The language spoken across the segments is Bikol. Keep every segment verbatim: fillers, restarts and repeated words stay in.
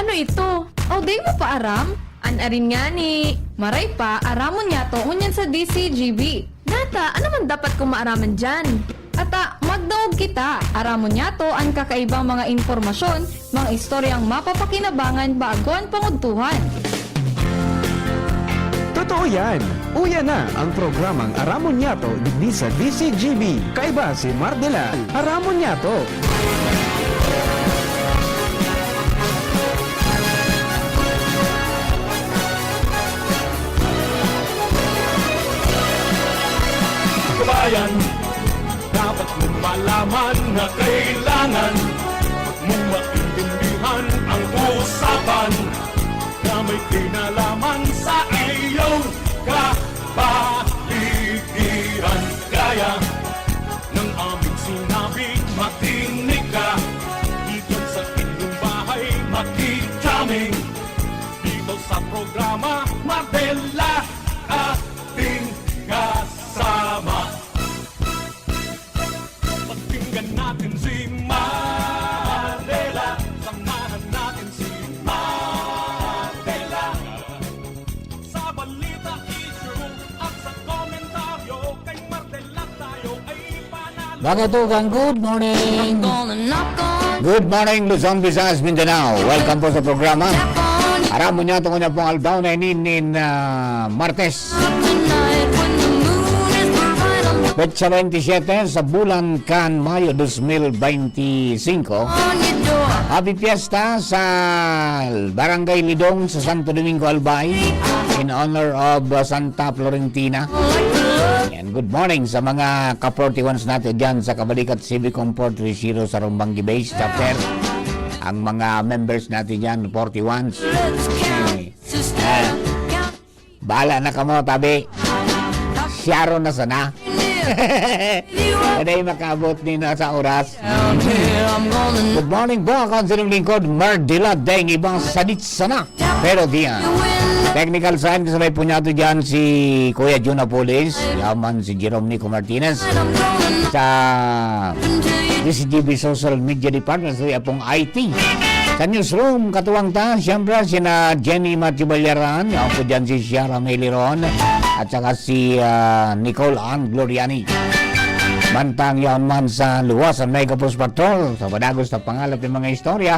Ano ito? O, di mo pa aram? An arin ngani. Maray pa, aramon niyato ngunyan sa D C G B. Nata, ano man dapat kong maaraman diyan? Ata, magdaog kita. Aramon niyato an kakaibang mga impormasyon, mga istoryang mapapakinabangan bago an pangudtuhan. Totoo yan! Uya na ang programang Aramon Niyato digdi sa D C G B. Kaiba si Mardela. Aramon Niyato! Kabayan, dapat mong malaman na kailangan mo maintindihan ang usapan na may kinalaman sa iyong kapaligiran. Kaya ng aming sinabi, makinig ka. Dito sa inyong bahay, makikita kaming dito sa programa, Mardela ating kasama. Pakinggan natin si Mardela, samahan natin si Mardela. Sa balita, issue at sa komentaryo, kay Mardela tayo ay panalo. Mga tugang, good morning! Gonna knock on Good morning, Luzon, Visayas, Mindanao. Welcome po sa programa. tap on Aramon niyato ngunyan pong aldaw na ini nin ah, Martes. Tonight when the moon is bright, I'm Petsa twenty-seven sa bulan kan Mayo dos mil beintisinko. on your door. Happy Fiesta sa Barangay Lidong sa Santo Domingo, Albay in honor of uh, Santa Florentina. And good morning sa mga ka-forty-ones natin dyan sa Kabalikat Civic Comfort Rishiro sa Rumbanggi Base Chapter. Ang mga members natin dyan, forty-ones. Let's count, sister. Ah. Count Bahala na kamo, tabi. Siyaro na sana. near. You are Kaday makaabot ni na sa oras. down here. I'm gonna knock Good morning po, ako ang sinyong lingkod, Mardila Deng, ibang sadit sana. Pero diyan. you in the Technical side, kasabay po niya ito dyan si Kuya Jun Apulis, yaman si Jerome Nico Martinez. I'm gonna knock Sa until you D C G B Social Media Department, sa apong I T. Sa newsroom, katuwang ta, siyempre, sina Jenny Matthew Ballaran, ako po dyan si Shara May Liron, at saka si ah, Nicole Ann Gloriani. Mantang yaon man sa luwas ang Mega Post Patrol, sa padagos na pangalap ng mga istorya,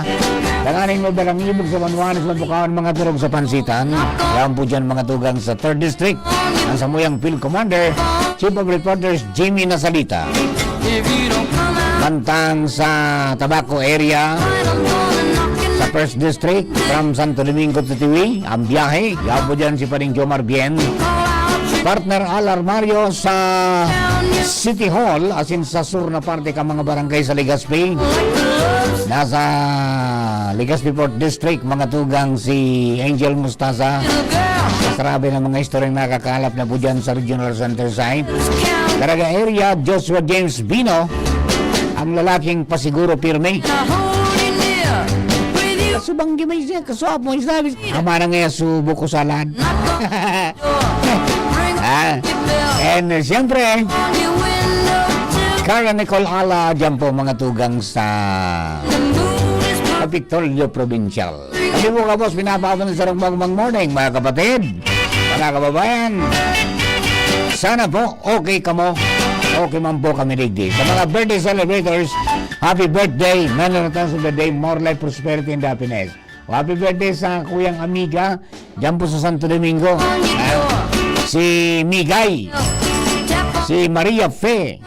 tanganing mo berang ibog sa banwanes, mabukawan mga turog sa pansitan, yaon po dyan mga tugang sa third District, ang samuyang Field Commander, Chief of Reporters, Jimmy Nasalita. if you don't come out, Mantang sa Tabaco area, I'm gonna knock you sa First District, from Santo Domingo to Tiwi, ang biyahe, yaon po dyan si Paring Jomar Bien. call out your Partner Al Armario sa down your City Hall, as in sa sur na parte ka mga barangay sa Legazpi. like gloves Nasa Legazpi Fourth District, mga tugang si Angel Mostaza. to the girl. Sa sarabi ng mga istoryang nakakalap na po dyan sa Regional Center Site. Let's count Caraga area, Joshua James Bino, ang lalaking pasiguro pirmi. Now hold it near with you. Subang gimay siya, kasuap mo, isabi, ama na nga subo ko salad. Knock on your door. Ring Ah, your bell. And uh, siyempre, On your window till Carla Nicole Ala, dyan po mga tugang sa the moon is bright. Kapitolyo Provincial. Kami po, kabos, pinapaabot sa sarong magmang morning, mga kapatid, mga kababayan. Sana po, okay kamo. Okay man po kami digdi. Sa mga birthday celebrators, happy birthday. Many returns of the day, more life, prosperity, and happiness. O, happy birthday sa kuyang amiga, dyan po sa Santo Domingo. Ah, si Migay, Tap on si Maria Fe.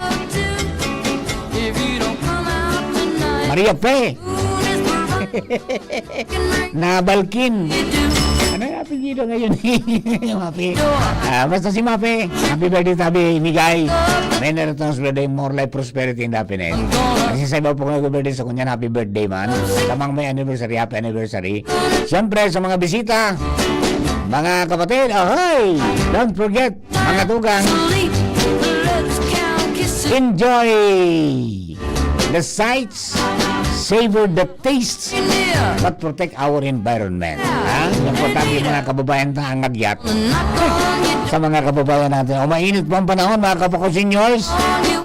If you don't come out tonight, Maria Fe. moon is bright. Nabalkin. You do. Ano yung apelyido ngayon? Mafe. Ah, basta si Mafe. Happy birthday, tabi, Migay. Many returns of the day, more life, prosperity, and happiness. Kasi sa iba po nga birthday sa kunyan, happy birthday man. Tamang may anniversary, happy anniversary. Siyempre, sa mga bisita, mga kapatid, ahoy! Don't forget, mga tugang, Sleep. Let's count kisses. enjoy the sights, savor the tastes, Near. but protect our environment. Ha? Importante, mga kababayan, ta ang agyat. Knock on your Sa mga kababayan natin. O, mainit po ang panahon, mga kapakusinyors.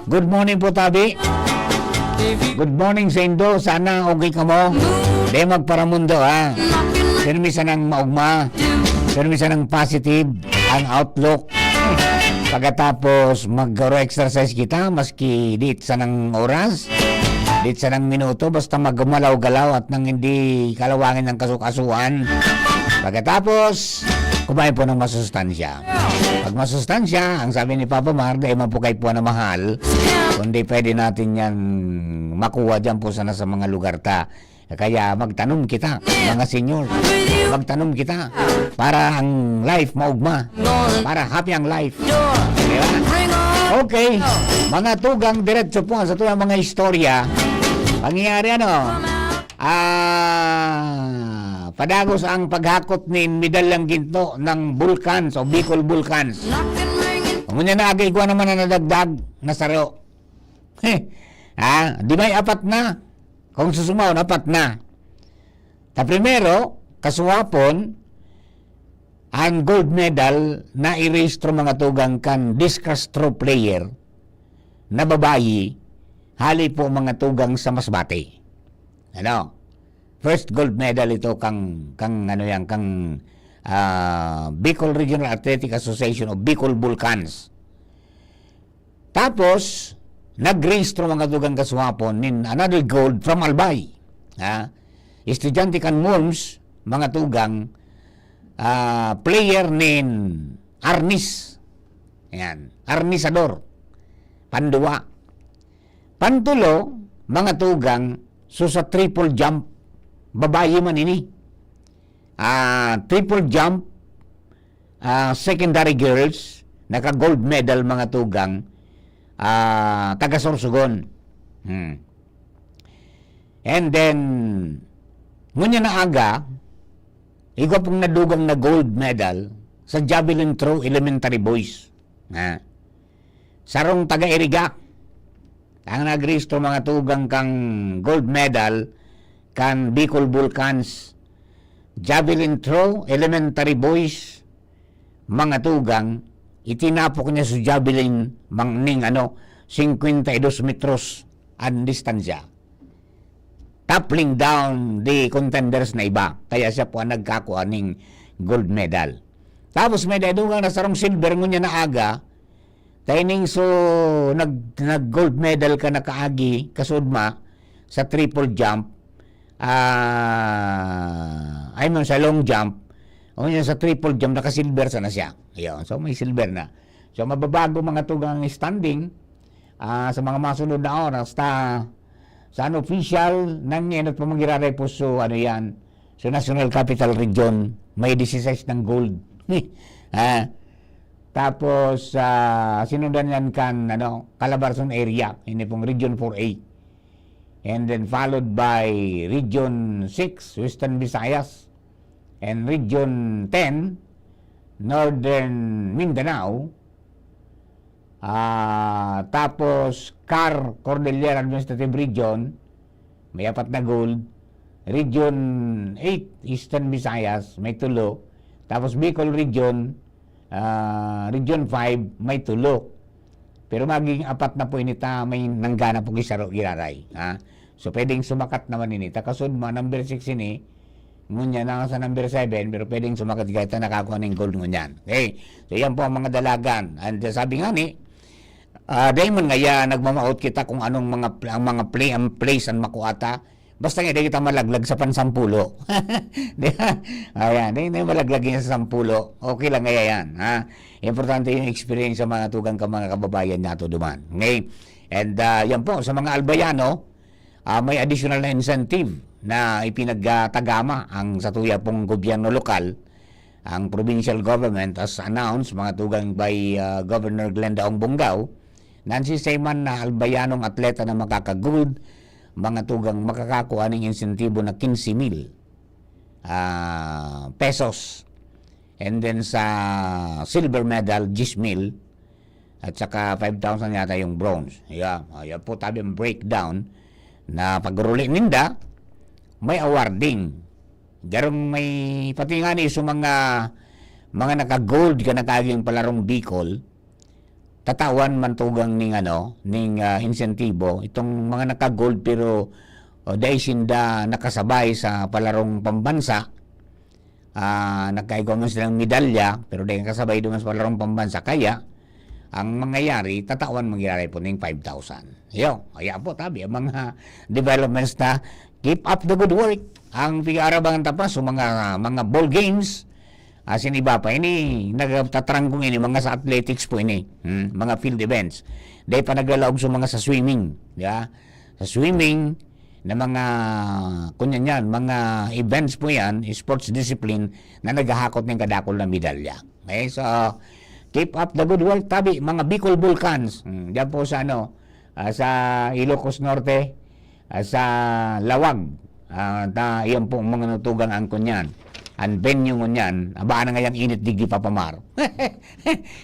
Good morning po, tabi. Good morning sa Indo. Sana okay kamo. Di magparamundo, ha? Pirmi sanang maugma. Pirmi sanang positive ang outlook. Pagkatapos, mag-exercise kita, maski di sanang oras, di sanang minuto, basta magumalaw-galaw at nang hindi kalawangin ng kasukasuan. Pagkatapos, kumain po ng masustansya. Pag masustansya, ang sabi ni Papa Mar, dahil man po kay Puan na mahal, kundi pwede natin yan makuha dyan po sana sa mga lugar ta. Kaya magtanom kita, mga senior. Magtanom kita para ang life maugma, para happy ang life. Di ba? Okay, mga tugang, diretso po sa tuyang mga istorya. Pangyayari ano? Ah, padagos ang paghakot nin medalyang ginto ng Vulcans o Bicol Vulcans. Ngunyan na aga igwa naman na nadagdag na saro. Ha? Di may apat na? Kung susumaon, apat na. Ta primero, kasuhapon, ang gold medal na irehistro mga tugang kan discus throw player na babayi, hali po mga tugang sa Masbate. Ano? First gold medal ito kang, kang ano yan, kang ah, Bicol Regional Athletic Association o Bicol Vulcans. Tapos, nagrehistro mga tugang kasuhapon nin another gold from Albay. Ha? Estudyante kan MURMS, mga tugang, ah, player nin Arnis. Yan. Arnisador. Panduwa. Pantulo, mga tugang, so sa triple jump, babayi man ini. Ah, triple jump, ah, secondary girls, naka-gold medal, mga tugang, ah, taga Sorsogon. Hmm. And then, ngunyan na aga, igwa pong nadugang na gold medal sa javelin throw elementary boys. Ha? Sarong taga Iriga, ang nagrehistro mga tugang kang gold medal kan Bicol Vulcans javelin throw elementary boys, mga tugang, itinapok niya sa javelin mang ning ano, singkwenta y dos metros ang distansya. Toppling down the contenders na iba. Kaya siya po ang nagkakua ning gold medal. Tapos may naidugang na sarong silver ngunyan na aga, kaining so nag, nag gold medal ka nakaagi, kasudma, sa triple jump, ah, I mean, sa long jump, o yun, sa triple jump, naka-silver sana siya. Ayun, so may silver na. So mababago mga tugang standing, ah, sa mga masunod na oras, ta, sa unofficial, nang enot pa manggiraray po so, ano yan, so National Capital Region, may disisais ng gold. Ah, tapos, ah, sinundan yan kan, ano, Calabarzon area, ini pong Region four A. And then followed by Region six, Western Visayas, and Region ten, Northern Mindanao. Ah, tapos, CAR, Cordillera Administrative Region, may apat na gold. Region eight, Eastern Visayas, may tulo. Tapos, Bicol Region, ah, Region five, may tulo. Pero magiging apat na po ini ta, may nanggana po gisaro giraray, ha? So, pwedeng sumakat naman ini. Takasud mo, number six ini, ngunyan na sa number seven, pero pwedeng sumakat gaya ta, nakakuha ng gold ngunyan. Okay? So, yan po ang mga dalagan. And, uh, sabi nga ni, ah, dahil man ngaya, nagmamaot kita kung anong mga pl-, ang mga play, ang place ang makuha ta. Basta nga, di kita malaglag sa pansampulo. Di ba? Ayan, di, di malaglag yan sa sampulo. Okay lang kaya yan, ha? Importante yung experience sa mga tugang ka, mga kababayan nato duman. Okay? And, ah, yan po, sa mga Albayano, ah, may additional na incentive na ipinagtagama ang satuya pong gobyerno lokal, ang provincial government, as announced, mga tugang by, ah, Governor Glenda Ong Bongao, na ang sisay man na Albayanong atleta na makaka-gold, mga tugang makakakua ning insentibo na quince mil, ah, pesos. And then sa silver medal, diyes mil. At saka five thousand yata yung bronze. Yeah, ayan po tabi ang breakdown na pag-uruli ninda, may awarding. Garong may, pati nga ni sa mga, mga naka-gold ka nakaaging palarong Bicol, tatawan man tugang ning ano, ning, ah, insentibo, itong mga naka-gold pero, o dai sinda nakasabay sa palarong pambansa, ah, nagkaigwa man silang medalya, pero dai nakasabay duman sa palarong pambansa. Kaya, ang mangyayari, tatawan mangyayari po ning five thousand. Yo, kaya po, tabi, ang mga developments na, keep up the good work. Ang pag-aarabangan ta pa sa mga, mga ball games, asin iba pa, ini, nagtatrangkong ini, mga sa athletics po ini. Hmm, mga field events. Dai pa naglalaog sa mga sa swimming, di ba? Sa swimming, na mga, kunyan yan, mga events po yan, sports discipline na naghahakot ng kadakol na medalya. Okay, so, keep up the good work, tabi, mga Bicol Vulcans. Hmm, dyan po sa, ano, ah, sa Ilocos Norte, ah, sa Lawag. Ah, ta, iyan po ang mga natugang ang kunyan. Ang venue ngunyan, aba na ngayang init digdi papamar.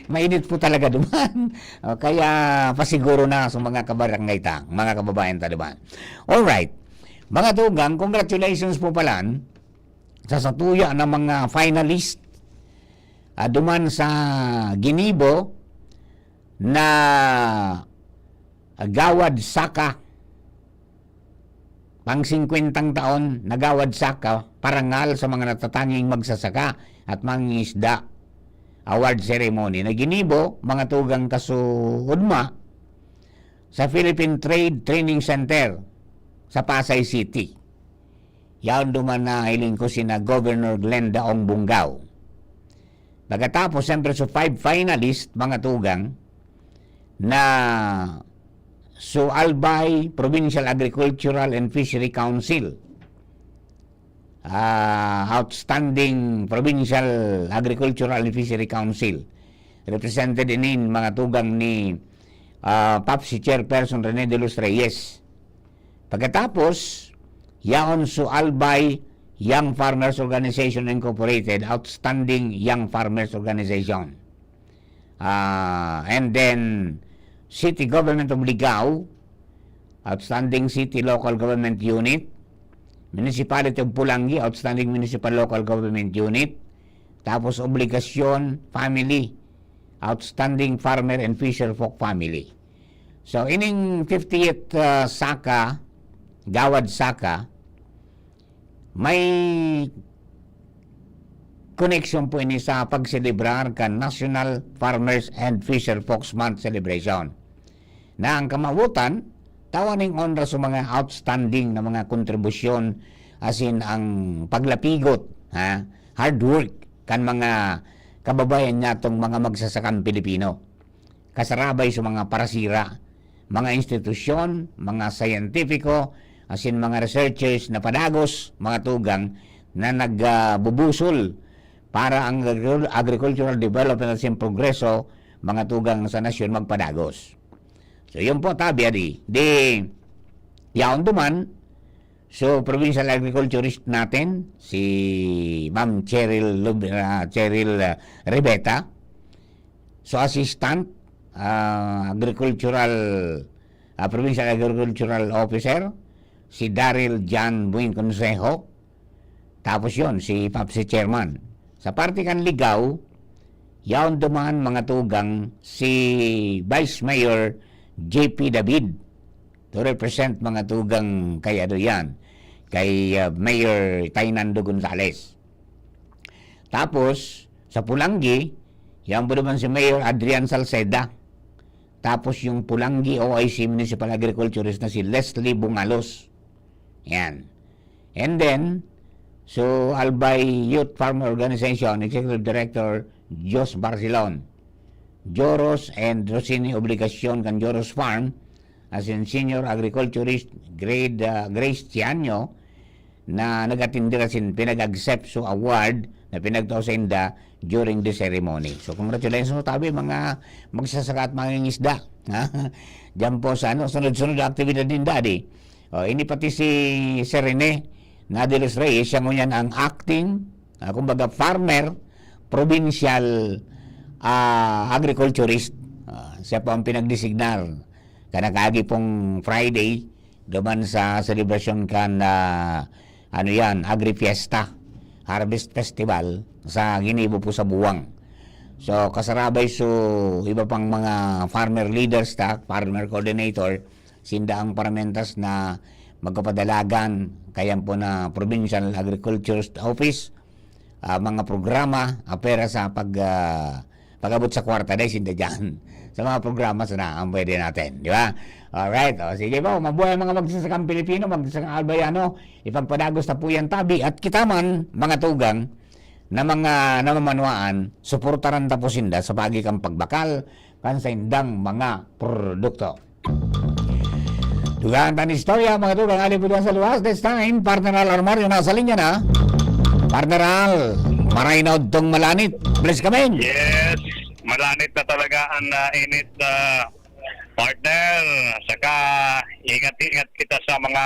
Mainit po talaga duman. O, kaya pasiguro na sa mga kabarangay ta, mga kababayan ta duman. Alright. Mga tugang, congratulations po pala sa satuya ng mga finalist, ah, duman sa ginibo na Gawad Saka, pang singkwentang taon na Gawad Saka, parangal sa mga natatanging magsasaka at mangingisda. Award ceremony na ginibo, mga tugang kasuodma, sa Philippine Trade Training Center sa Pasay City. Yaon duman na hiling ko sina Governor Glenda Ong Bungao. Pagkatapos, siyempre, sa five finalist, mga tugang, na sa Albay Provincial Agricultural and Fishery Council, ah, Outstanding Provincial Agricultural and Fishery Council. Represented inin mga tugang ni, ah, PAPSI Chairperson Rene de los Reyes. Pagkatapos, yaon sa Albay Young Farmers Organization Incorporated, Outstanding Young Farmers Organization. Ah, and then, City Government of Ligao, Outstanding City Local Government Unit, Municipality of Pulangi, Outstanding Municipal Local Government Unit, tapos Obligasyon Family, Outstanding Farmer and Fisher Folk Family. So, ining fiftieth, ah, Saka, Gawad Saka, may connection po ini sa pagselebrar kan National Farmers and Fisher Folks Month celebration, na ang kamawotan, tawa ning onra sa mga outstanding na mga kontribusyon, asin ang paglapigot, ha, hard work kan mga kababayan natong mga magsasakang Pilipino. Kasarabay sa mga parasira, mga institusyon, mga siyentipiko, asin mga researchers na padagos, mga tugang na nagbubusol para ang agri-, agricultural development asin progreso, mga tugang sa nasyon magpadagos. So, yun po, tabi, adi. Di, yaon duman, so, provincial agriculturist natin, si Ma'am Cheryl Lub-, ah, Cheryl, ah, Rebeta. So, assistant, ah, agricultural, ah, provincial agricultural officer, si Daryl John Buin Consejo. Tapos yon, si PAPSI chairman. Sa parte kan Ligao, yaon duman mga tugang si Vice Mayor J P David to represent mga tugang kay ano yan, kay, ah, Mayor Tainando Gonzales. Tapos, sa Pulanggi, yaon po naman si Mayor Adrian Salceda. Tapos yung Pulanggi O I C Municipal Agriculturist na si Leslie Bungalos. Yan. And then, so, Albay Youth Farmer Organization, Executive Director, Jos Barcelon. Joros and Rosini Obligasyon kan Joros Farm, asin Senior Agriculturist grade, ah, Grace Tianyo, na nag-atindi asin pinag-accept so award na pinagtao sainda during the ceremony. So, congratulations, tabi, mga magsasaka at mangingisda. Ha? Diyan po sa, ano, sunod-sunod na aktibidad ninda, di. O, ini pati si Sir Rene Nadilos Reyes, siya ngunyan ang acting, ah, kumbaga, farmer, provincial, ah, agriculturist. Ah, siya po ang pinagdesignar. Kanakagi pong Friday, duman sa selebrasyon kan, ah, ano yan, Agri-Fiesta, Harvest Festival, sa ginibo po sa Buwang. So, kasarabay so iba pang mga farmer leaders ta, farmer coordinator, sinda ang paramentas na magkapadalagan, kayan po na Provincial Agriculture Office, ah, mga programa, ah, pera sa pag, ah, pag-abot sa kwarta, dahil sinda dyan. Sa mga programa sana ang pwede natin, di ba? Alright, o, sige po, mabuhay ang mga magsasakang Pilipino, magsasakang Albayano, ipagpadagos ta po yan tabi, at kita man, mga tugang, na mga namamanwaan, suportaran ta po sinda sa paagi kan pagbakal kan saindang mga produkto. Dugang tan istorya, mga tugang, alipod sa luwas. This time, partner Al Armario, nasa linya na. Partner Al, maray na udtong malanit. Please come in. Yes, malanit na talaga ang ah, init, ah, partner. Saka ingat-ingat kita sa mga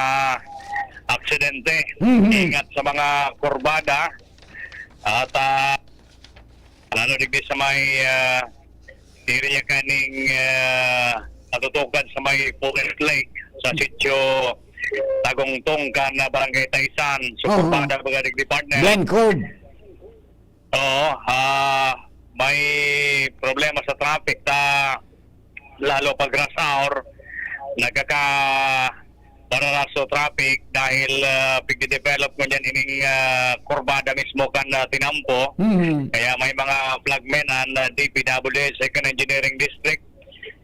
aksidente. Mhm. Ingat sa mga kurbada. At ah, lalo digdi sa may ah, area kaning ah, natutukan sa may Forest Lake sa sitio Tagongtong kan ah, Barangay Taisan. So, Oo. kurbada baga digdi, partner. Glenn Cove. Oo, ah, may problema sa traffic ta lalo pag rush hour, nagkaka bararaso traffic dahil ah, pigde-develop ngunyan ining ah, kurbada mismo kan ah, Tinampo. Mhm. Kaya may mga flagmen ang ah, D P W H, Second Engineering District,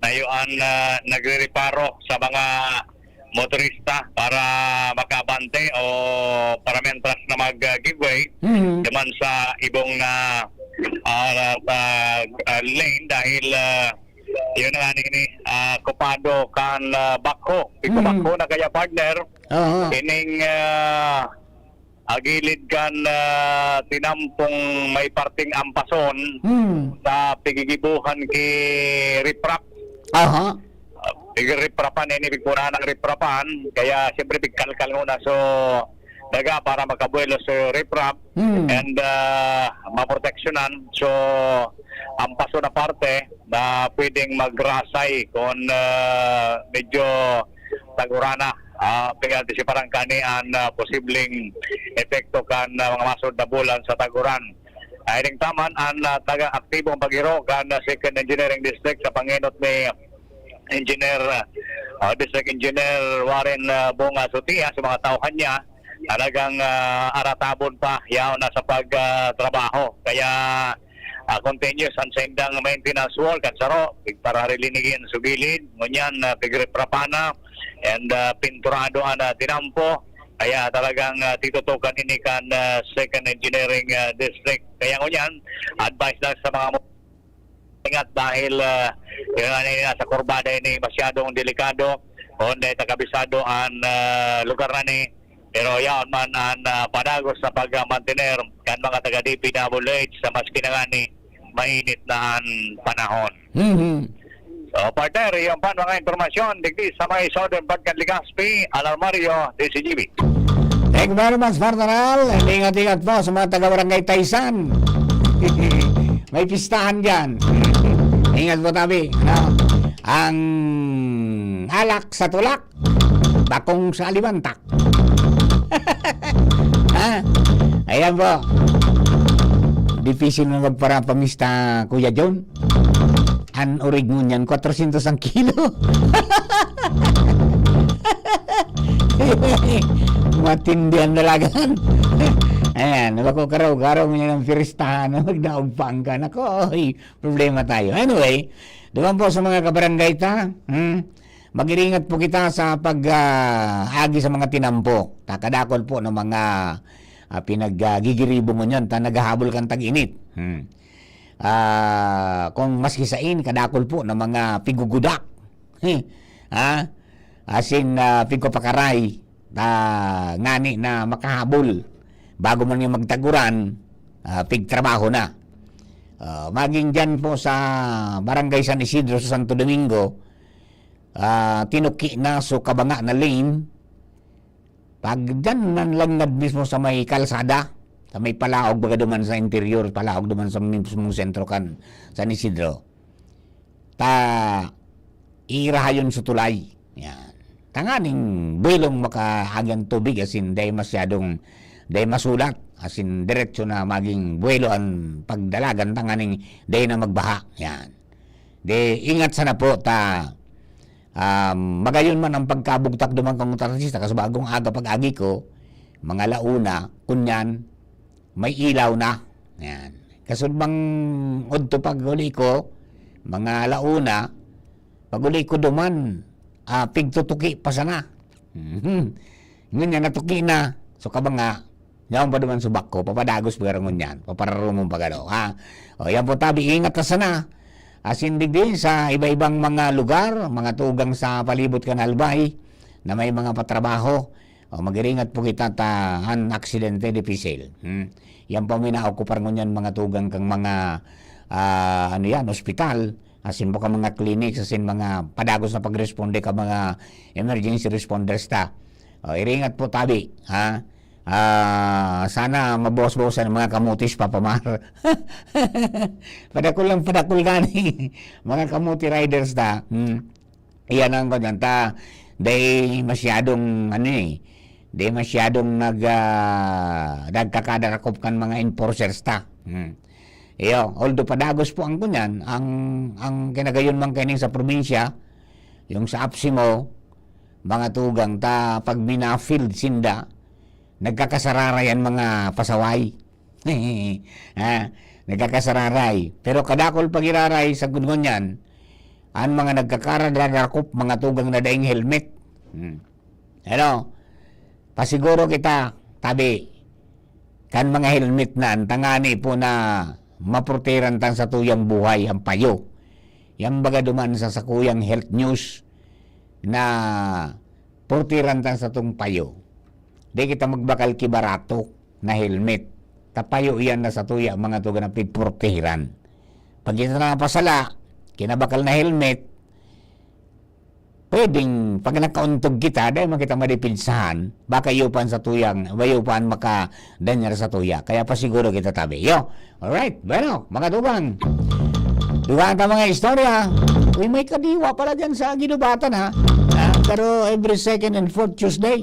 na yun ang ah, nagre-reparo sa mga motorista para makabante o para mentras na mag-give way Mhm. naman sa ibong na ah, ah, ah, lane dahil ah, yun nga ni ah, kupado kan ah, backhoe. Ito Mhm. backhoe na kaya, partner. Oo. Ining ah, agilid kan ah, Tinampong may parting ampason Hmm. sa pigigibuhan ki riprap. Aha. Ah, pigriprapan ini, pigpurahan ng riprapan. Kaya siyempre pigkalkal muna. So, daga para makabuelo sa riprap Hmm. and ah, maproteksyonan. So, ampason na parte na pwedeng magrasay kung ah, medyo tagurana. Ah, pag-antisiparan kani ang ah, posibleng epekto kan ah, mga masunod na bulan sa taguran. Ay, ning taman, ang ah, taga-aktibong paghiro kan ah, Second Engineering District sa pangenot ni Engineer, ah, District Engineer Warren ah, Bonga Sutia sa mga tauhan niya, talagang ah, aratabon pa yaon na sa pagtrabaho. Kaya ah, continuous ang sendang maintenance work at saro, pigpararilinigan sa gilid, ngunyan, ah, pigriprapana, and ah, pinturado ang ah, Tinampo. Kaya talagang ah, titutukan ini kan ah, Second Engineering ah, District. Kaya ngunyan, advice lang sa mga mo- ingat dahil ah, yun nga, nasa kurbada ini masyadong delikado. Kung dahil kabisado ang ah, lugar na ni, pero yaon man ang ah, padagos na pagmantener kan mga taga D P W H sa maski na nga ni mainit na ang panahon. Mhm. So, partner, iyan pa ang mga impormasyon digdi sa may Southern Part kan Legazpi, Al Armario, D Z G B. Thank you very much, partner Al. And ingat-ingat po sa mga taga-barangay Taisan. May pistahan dyan. Ingat po tabi. No? Ang alak sa tulak, bakong sa alimantak. Ha? Ayan po. Difícil na magparapamista, Kuya John. An orig ngunyan, kwatrosyentos ang kilo. Matindi ang dalagan. Ayan, bako karaw-karaw mo yan ang piristahan na magdaog pa ang ka. Nako, oy, problema tayo. Anyway, duman po sa mga kabarangay ta, hmm, mag-iringat po kita sa pag, ah, agi sa mga tinampo. Takadakol po ng mga ah, pinag-, ah, gigiribo ngunyan ta naghahabol kan tag-init. Hmm. Ah, kung maski sain, kadakol po ng mga pigugudak. Ha? Asin ah, pigpapakaray, ta ngani na makahabol. Bago man yung magtaguran, ah, pigtrabaho na. Ah, maging dyan po sa Barangay San Isidro sa Santo Domingo, ah, tinuki na so kabanga na lane. Pag dyan nanlangad mismo sa may kalsada, sa may palaog baga duman sa interior, palaog duman sa mismong sentro kan San Isidro, ta irahayon sa tulay. Yan. Tanganing bilong makaagi ang tubig, asin dai masyadong, dai masulat. As in, diretso na maging buwelo an pagdalagan tanganing dai na magbaha. Yan. Di, ingat sana po ta, um, magayon man ang pagkabugtak duman kan motorista, kasi bagong aga pag-agi ko, mga la una, kunyan, may ilaw na. Yan. Kasud mang udto pag-uli ko, mga la una, pag-uli ko duman, ah, pigtutuki pa sana. Mhm. Ngunyan, natuki na. So, kabanga, yaon pa duman subak ko, papadagos pa garo ngunyan, papararumon pa garo, ha? O, yan po, tabi, ingat ta sana. Asin digdi sa iba-ibang mga lugar, mga tugang sa palibot kan Albay na may mga patrabaho. O, mag-iringat po kita ta an aksidente dipisil. Hmm. Yan po, minaokupar ngunyan mga tugang kang mga, ah, ano yan, ospital. Asin po ka mga clinics, asin mga padagos na pagresponde ka mga emergency responders ta. O, iringat po tabi, ha? Ah, sana mabawas-bawasan ang mga kamutis, Papa Mar. Padakul lang, padakul gani. Mga kamuti riders ta. Hmm. Iyan ang kanya ta. Dai masyadong, ano eh, dai masyadong nag, ah, nagkakadarakop kan mga enforcers ta. Hmm. Iyo, although padagos po ang kunyan, ang, ang kinagayon man kaining sa probinsya, yung sa APSEMO, mga tugang ta, pag mina-field sinda, nagkakasarara yan mga pasaway. Ha, nagkakasararay. Pero kadakol pag-iraray, sagkod ngunyan, an mga nagkakararakop, mga tugang na daing helmet. Hmm. Ano? Pasiguro kita, tabi, kan mga helmet na, an tangani po na maprotehiran tan satuyang buhay, ang payo. Yan baga duman sa sakuyang health news na protehiran tan satong payo. Di kita magbakal ki barato na helmet. Ta payo iyan na satuya, mga tugang na pigprotehiran. Pag kita napasala, kinabakal na helmet, pwedeng pag nakauntog kita, dai man kita madipinsahan, baka iyo pa an satuyang, iyo pa an makadanyar satuya. Kaya pasiguro kita tabi. Yo, alright, bueno, mga tugang. Dugang ta mga istorya. Uy, may kadiwa pala dyan sa Ginubatan, ha? Ah, pero every second and fourth Tuesday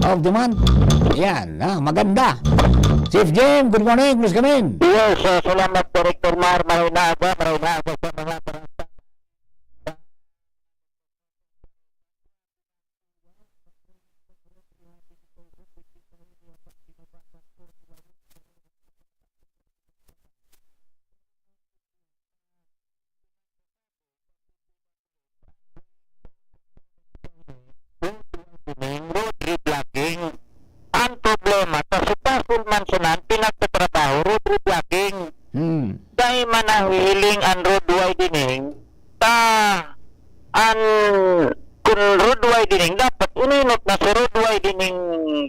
of the month. Yan, ha? Maganda. Chief Jim, good morning. Kumusta ka man? Yes, ah, salamat, Director Mar. Maray na aga, maray na aga sa mga Road reblocking. Ang problema, ta si Pastor Mansonan, pinagtatrabaho, road reblocking. Hmm. Dai man nahihiling an road widening, ta an, kun road widening, dapat ininot na si road widening,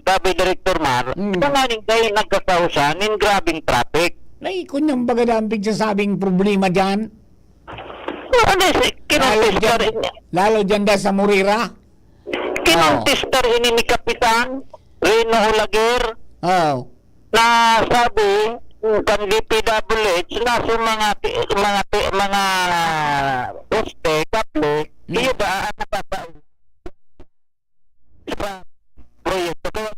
tabi Director Mar, Hmm. tanganing dai nagkakausa nin grabing traffic. Ay, kunyang baga daan pigsasabing problema dyan. Ano si, Lalo kinonfiscar dyan, ini? Lalo dyan dahil sa Murira. Kinonfiscar Oo. ini ni Kapitan Reno Olaguer. Oo. Na sabi, kan D P W H, na sa mga ti-, mga ti-, mga poste, kape, Hmm. iyo ba ang napapa-, sa proyekto? Kaya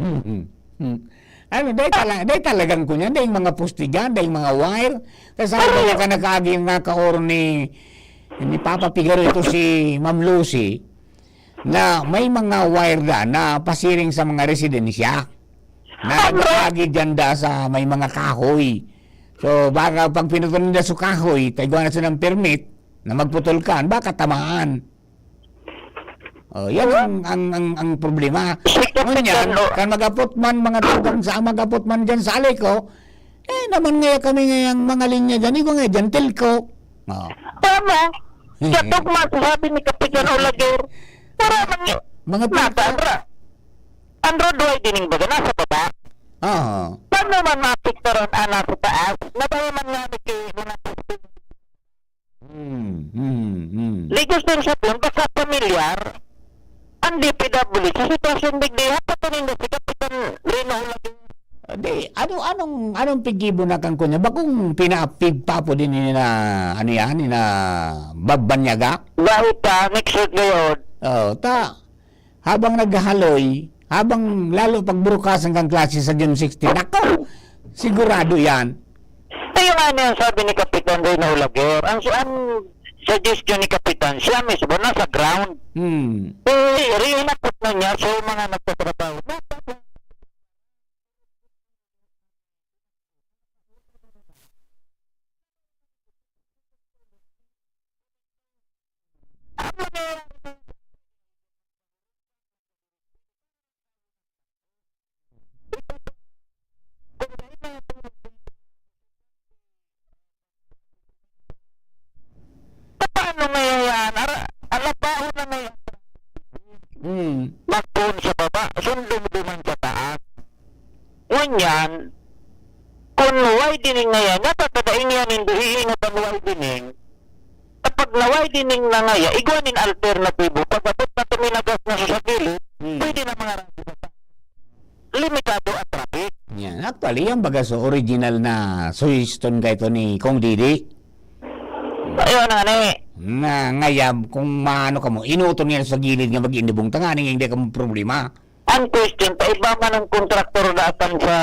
may Ano, dai tala-, dai talagang kunyan, dai mga poste dyan, dai mga wire. Kasi sabi ko, Correct. Ka nakaagi nga kaoro ni, ni Papa Figaro, ito si Ma'am Lucy, na may mga wire da na pasiring sa mga residensya. Na Correct. Nag-aagi dyan da sa may mga kahoy. So, baka pag pinutol nila sa kahoy, taigwa na silang permit na magputol kan, baka tamaan. Oh, yan ang, ang, ang, ang problema. Sikat Ngunyan, yan, oh. Kan mag-apot man, mga tugang sa mag-apot man dyan sa Aleco, eh, naman ngaya kami ngayang mga linya dyan, igo nga dyan, telco. Oh. Tama. Sa tugma, sabi ni Kapitan Olaguer, para man, Mga nasa telco. Andra. Ang road widening baga, nasa baba. Oo. Paano man maapektaran ang nasa taas? Mabaya man nga ni kay mga Hmm, hmm, hmm. Di gusto yung sabihin, baka pamilyar, ang D P W sa sitwasyon digdi, hapatan ninda si Kapitan Rino Olaguer. Ah, di, Ano, anong, anong piggibo na kan kunya? Bakong pina-, pigpapo din ni na, ano yan, ni na Bab Banyaga? Dahil ta, next week gayod. Oh, ta, habang naghahaloy, habang lalo pagburukasan kang klase sa June sixteen, nako, sigurado yan. Kaya nga na yan, sabi ni Kapitan Reyna Olaguer, ang, ang suggestion ni Kapitan, siya mismo nasa ground. Hmm. Eh, rinapot na niya, so mga nagtatrabaho. Paano ngayon yan? Ara-, alabaon na ngayon. Hmm. Magpoon sa baba, sundong duman sa taas. Ngunyan, kun widening na yan, napakadaing yan, hindi iingat ang widening. Kapag na-widening na nga yan, igwa nin alternatibo, pag-abot na tuminagas na sa gilid, Hmm. pwede na mga limitado ang traffic. Yan. Actually, yan baga sa original na suggestion kaito ni Kong Didi. Ayun na, ni. Na, ngayab, kung maano ka mo, inuton nga sa gilid nga mag-indibong tanganing hindi ka mo problema. Ang question, pa iba man ang kontraktor datan sa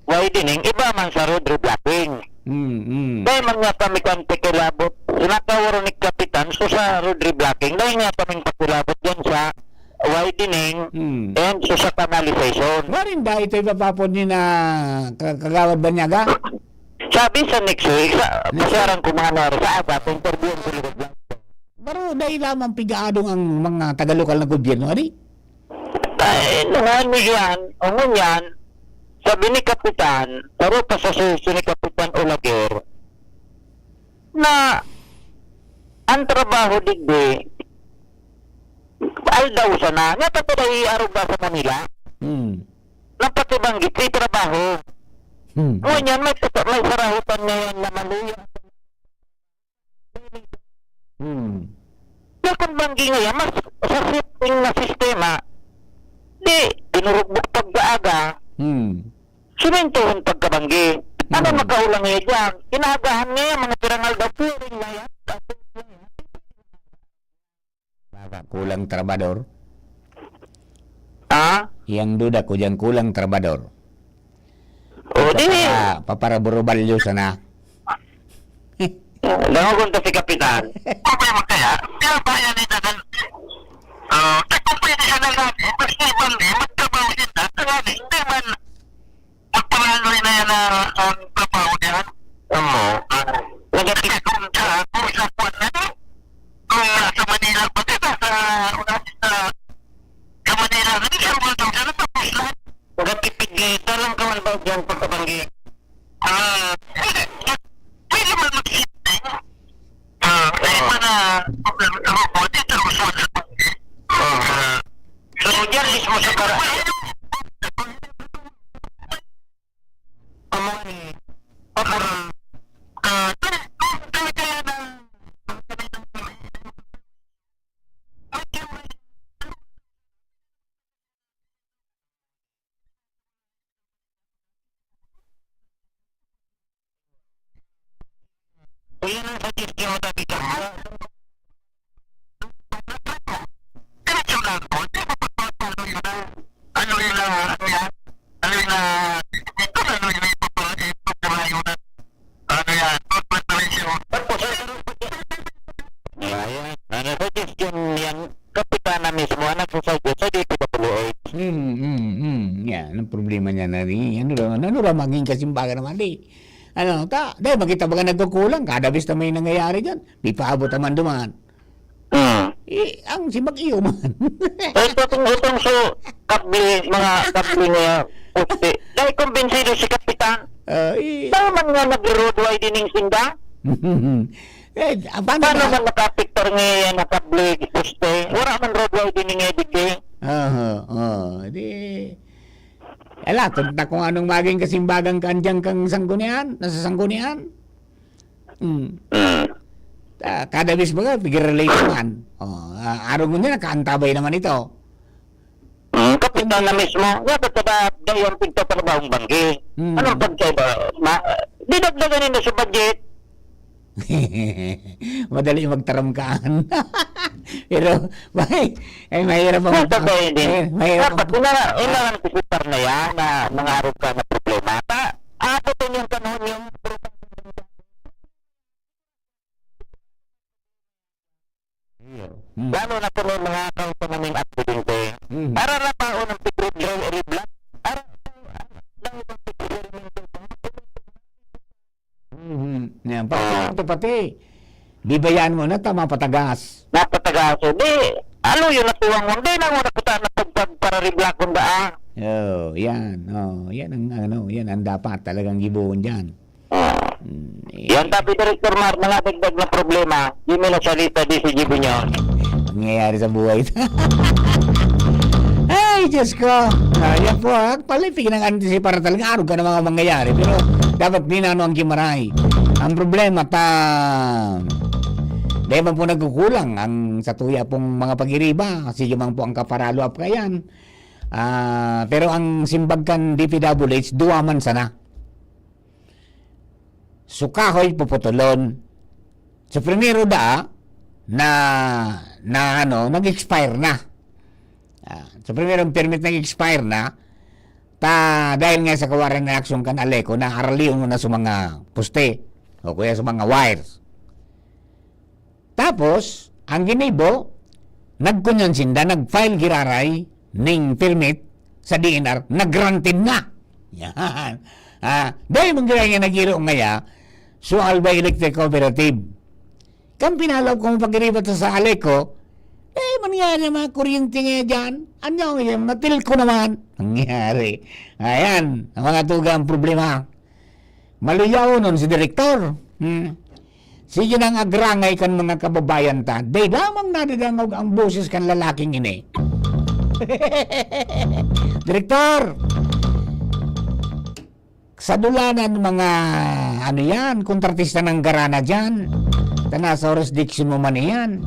widening, iba man sa road reblocking. Mm, mm. Dahil man nga kami kan pakilabot, sinakawaro ni Kapitan, so sa road reblocking, dahil nga kaming pakilabot dyan sa widening Mm. and so sa canalization. Marin da ito ipapapod ni na ka-, Kagawad Banyaga? Sabi sa next week, sa, Next week. pasyaran ko mga naro, sa aga, interview ko lugod lang. Pero dahil lamang pigaadong ang mga taga-lokal na gobyerno, adi? Ay, nungan mo yan, o ngunyan, sabi ni Kapitan, saro pa sa sesyon ni Kapitan Olaguer, na ang trabaho digdi, aldaw sana, nga pa pala iaruga sa Manila, Hmm. napatibang giti trabaho. Hmm. Ngunyan, may, may sarahotan ngayon na maluya. Hmm. Kaya kung banggi ngayon, mas sa shifting na sistema, di, pinurugbok pagkaaga, Hmm. simentohon pagkabanggi. Ano Hmm. makaulang ngayon dyan? Inaagahan ngayon, mga pirang aldaw, puring na yan. Baka kulang trabador. Ha? Yang duda ko diyan, kulang trabador. O, di. Papara-, paparaburubalyo sana. Dangogon ta si Kapitan. Problema kaya, kaya ba yan ito? Ah, eh, kung pwede siya na lagi, mas ibang di, magtrabaho siya na, lagi, hindi man magpalaloy na yan na ang trabaho niya. Oo. Nagapit kung sa, kung sa kwan na, kung nasa Manila pa, di ba? Sa, una, sa, sa Manila, hindi siya rumatang siya, natapos na. Nagapipigita lang ka man ba dyan pagkabanggi? Ah, hindi. Pwede man mag-shifting. Ah, may Oo. mga, ano po, dito, usual sa banggi. Oo. Ah, So, diyan mismo sa para-, Amo ni, para, ah, talaga na, Iyan ang suggestion mo, Tabitha. Diretso lang po. Hindi mo pagpapalo yun ang, ano yun ang, ano yan? Ano yun ang, ito na, ano yun ang ipapala-, ipapala yun ang, ano yan? Pagpapalo yun. Ayan. Ano, suggestion yan, Kapitana mismo, ang nagsusuggest sa D P W H. Hmm, hmm, hmm. Yan, ang problema niya na rin. Ano raw, ano raw maging kasimbagan naman, di? Ano, ta, dahil makita baga nagkukulang, kada bes na may nangyayari dyan, may paabot naman duman. Hmm. Eh, ang simbag iyo man. Eh, itong, itong so, kable, mga kable nga poste. Dahil kumbinsido si Kapitan. Ah, eh. Tama nga nag-road widening sinda? Eh, ah, paano Paano ba? man makaapektar nga yan na kable poste? Wala man road widening nga digdi. Aha, oh, di, ala, tunta kung anong maging kasimbagan kan dyan kang Sanggunian, nasa Sanggunian. Hmm. Mm. Ah, kada bes baga, pig-relate naman. Oh, ah, arog mo nila, kaantabay naman ito. Mm. Ang kapitan na mismo, dapat ka ba dayon pigtatrabahong banggi? Hmm. Anong pagkaiba? Ma-, didagdagan nila sa budget. Madali magtaram kaan. Pero, may, ay, mahirap ang, Sa bagay din. eh, mahirap Dapat ang, kailangan, kailangan ko sa na yan na nangarog ka na problema. Ta, aabot din yung panahon yung Iyo. Hmm. Lalo na kung may mga kausa naming aksidente. Hmm. Para na paon ang pigre-, re-, reblock. Para Mhm. Yan. Pati, Ah. pati, pati. Bibayaan mo na, tama patagas. Napatagas. Di, alo yun, natuwang mo. Di na mo nakita na pagpag para reblock kung daan. Oh, yan. Oh, yan ang ano, yan ang dapat talagang gibohon diyan. Ah. Hmm, eh. Yan, tapi, Director Mar, mga dagdag na problema, di mo na salita, di si Junior. Nangyayari sa buhay. Ay, Diyos ko. Ah, yan po, ha? Pala, pinag-antisipar talaga. Arog ka na mga mangyayari. Pero dapat binano ang kimaray. Ang problema, ta, dahil man po nagkukulang ang sa tuya pong mga pag-iriba, kasi yun man po ang kaparalo up kayan. Ah, pero ang simbag kan D P W H, duwa man sana. So, kahoy puputulon. So, primero da, na, na ano, nag-expire na. Ah, so, primero ang permit nag-expire na, ta, dahil nga sa kawaran na aksyon kan Aleco, na aralion mo na sa mga poste, o kaya sa mga wires. Tapos, ang ginibo, nagkunyan sinda, nag-file giraray ning permit sa D N R, na-granted na. Yan. Ah, dahil mong giraray nga nagiro ngaya, Sual by Electric Cooperative. Kan pinalaw kong pagiribat sa Aleco, eh, mangyari ang mga kuryente nga dyan. Ano yan? Natil ko naman. Nangyari. Ayan, ang mga tugang problema. Maluyaw nun si direktor. Hmm. Sige nang agrangay kan mga kababayan ta. Day lamang nadadangog ang boses kan lalaking ini. Direktor! Sa dulanan mga, ano yan, kontratista ng Garana dyan. Ta nasa jurisdiction mo man yan.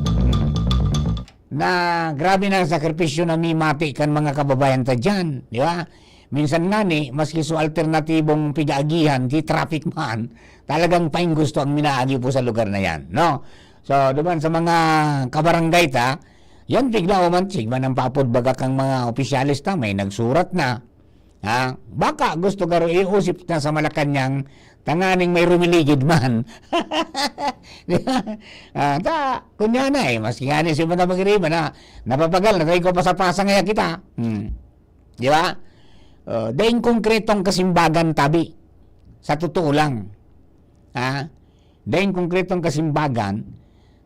Na grabe na ang sakripisyo na mimati kan mga kababayan ta dyan, di ba? Minsan nga ni, maski so alternatibong pigaagihan, di traffic man, talagang paing gusto ang minaagi po sa lugar na yan, no? So, duman sa mga kabarangay ta, yan bigla o man, sigma ng papod baga kang mga opisyales ta, may nagsurat na. Ha? Baka gusto garo iusip na sa Malacañang tanganing may rumiligid man. Di ba? Ah, ta, kunya na eh, maski nga ni si Madam Magriba na napapagal na tayo ko pasa-pasa ngaya kita. Hmm. Di ba? Uh, daing konkretong kasimbagan tabi. Sa totoo lang. Ha? Daing konkretong kasimbagan,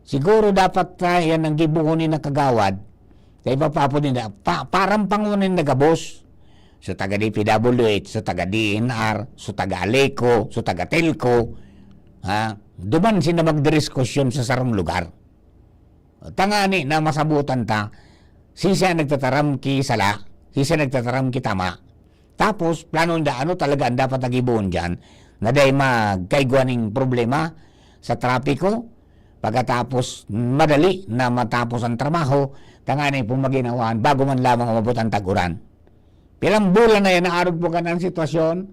siguro dapat, ah, yan ang gibohon ni na kagawad. Sa iba pa po nila, pa, parang pangunan na gabos. So, taga D P W H, so, taga D N R, so, taga Aleco, so, taga Telco. Ha? Duman sila magdiskusyon sa sarong lugar. Tangani na masabutan ta, siya nagtataram ki sala, siya nagtataram ki tama. Tapos, plano nda, ano talaga ang dapat na gibohon diyan, na dai magkaigwa ning problema sa trapiko, pagkatapos, madali na matapos ang trabaho, tangani pong maginawaan bago man lamang umabot ang tag-uran. Pilang bulan na yan, naarog po ka ng sitwasyon,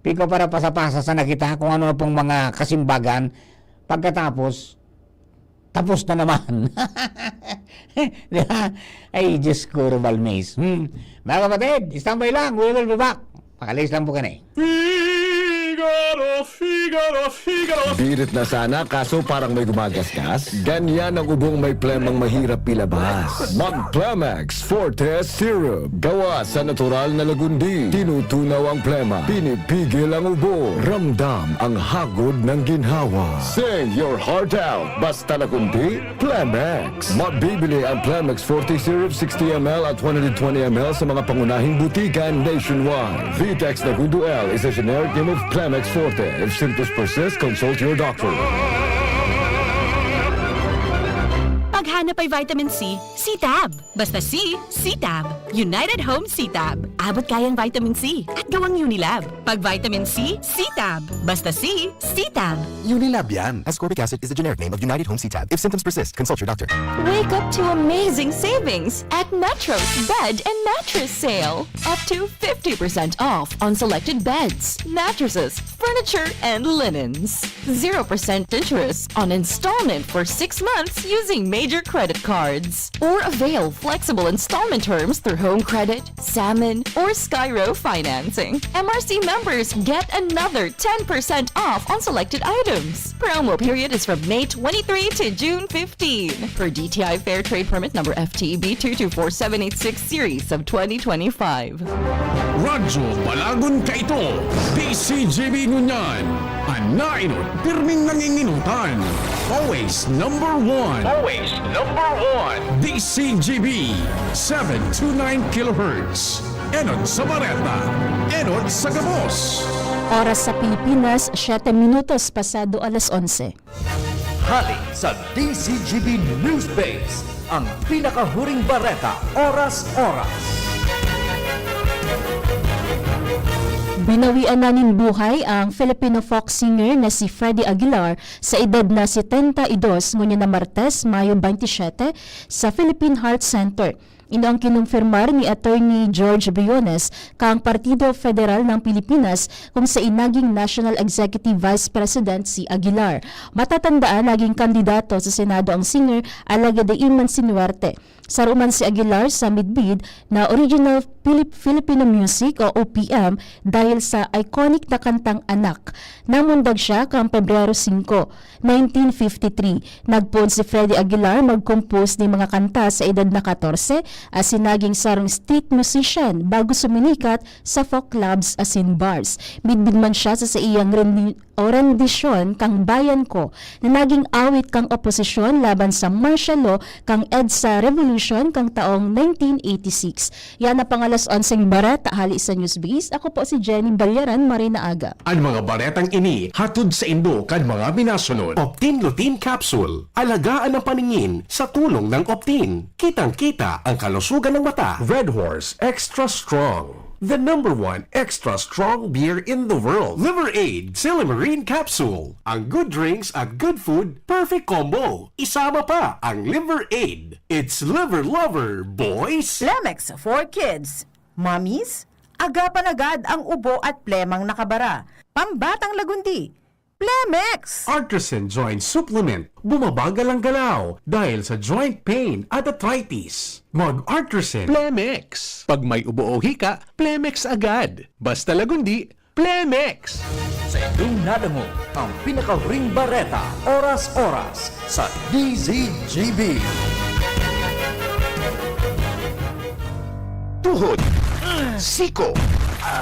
piko para pasa-pasa sana kita kung ano na pong mga kasimbagan, pagkatapos, tapos na naman. Di ba? Ay, Diyos ko, Robalmes. Hmm. Mga kapatid, standby lang. We will be back. Pakalis lang po kani. Figaro, Figaro, Figaro. Birit na sana, kaso parang may gumagasgas. Ganyan ang ubong may plemang mahirap ilabas. Mag Plemex Forte Syrup. Gawa sa natural na lagundi. Tinutunaw ang plema. Pinipigil ang ubo. Ramdam ang hagod ng ginhawa. Sing your heart out. Basta lagundi, Plemex. Mabibili ang Plemex Forte Syrup sixty M L at one hundred twenty M L sa mga pangunahing butika nationwide. Vitex Nagundo L is a generic name of Plemex Forte. If symptoms persist, consult your doctor. Hanap ay vitamin C, C-Tab. Basta C, C-Tab. United Home C-Tab. Abot kayang vitamin C at gawang Unilab. Pag vitamin C, C-Tab. Basta C, C-Tab. Unilab yan. Ascorbic acid is the generic name of United Home C-Tab. If symptoms persist, consult your doctor. Wake up to amazing savings at Metro's Bed and Mattress Sale. Up to fifty percent off on selected beds, mattresses, furniture, and linens. Zero percent interest on installment for six months using major credit cards. Or avail flexible installment terms through Home Credit, Salmon, or Skyro financing. M R C members get another ten percent off on selected items. Promo period is from May twenty-three to June fifteen. Per D T I Fair Trade Permit number F T B two two four seven eight six series of twenty twenty-five. Radyo Balagon kaito, D C G B ngunyan. An nainot, pirming nanginginutan. Always number one. Always number one. D C G B, seven two nine kilohertz. Enot sa bareta, enot sa gabos. Oras sa Pilipinas, siyete minutos pasado alas onse. Hali sa D C G B Newsbase, ang pinakahuring bareta, oras-oras. Binawian na nin buhay ang Filipino folk singer na si Freddy Aguilar sa edad na setenta y dos ngunyan na Martes, Mayo twenty-seven, sa Philippine Heart Center. Ini ang kinumpirmar ni Attorney George Briones kan Partido Federal ng Pilipinas, kung sain naging National Executive Vice President si Aguilar. Matatandaan, naging kandidato sa Senado ang singer, alagad dai man sinuwerte. Saro man si Aguilar sa midbid na Original Pilip-, Filipino Music o O P M dahil sa iconic na kantang Anak. Namundag siya kan Pebrero singko, nineteen fifty-three. Nagpoon si Freddy Aguilar mag-compose nin mga kanta sa edad na katorse, asin naging sarong street musician bago suminikat sa folk clubs asin bars. Midbid man siya sa saiyang rendi-, o rendisyon kan Bayan Ko, na naging awit kan oposisyon laban sa martial law kan EDSA Revolution kan taong nineteen eighty-six. Yan ang pang-alas onseng bareta hali sa Newsbase. Ako po si Jenny Balyaran, maray na aga. An mga baretang ini hatod saindo kan mga minasunod: Optin Lutein Capsule, alagaan ang paningin sa tulong ng Optin. Kitang-kita ang kalusugan ng mata. Red Horse Extra Strong, the number one extra strong beer in the world. Liver Aid Silymarin Capsule, ang good drinks at good food, perfect combo. Isama pa ang Liver Aid. It's Liver Lover, boys! Plemex for kids. Mommies, agapan agad ang ubo at plemang nakabara. Pambatang lagundi, Plemex! Artisan Joint Supplement, bumabagal ang galaw dahil sa joint pain at arthritis. Mag-Artisan Plemex. Pag may ubo o hika, Plemex agad. Basta lagundi, Plemex! Sa inyong nadangog ang pinakahuring bareta, oras-oras, sa D Z G B. Tuhod, siko,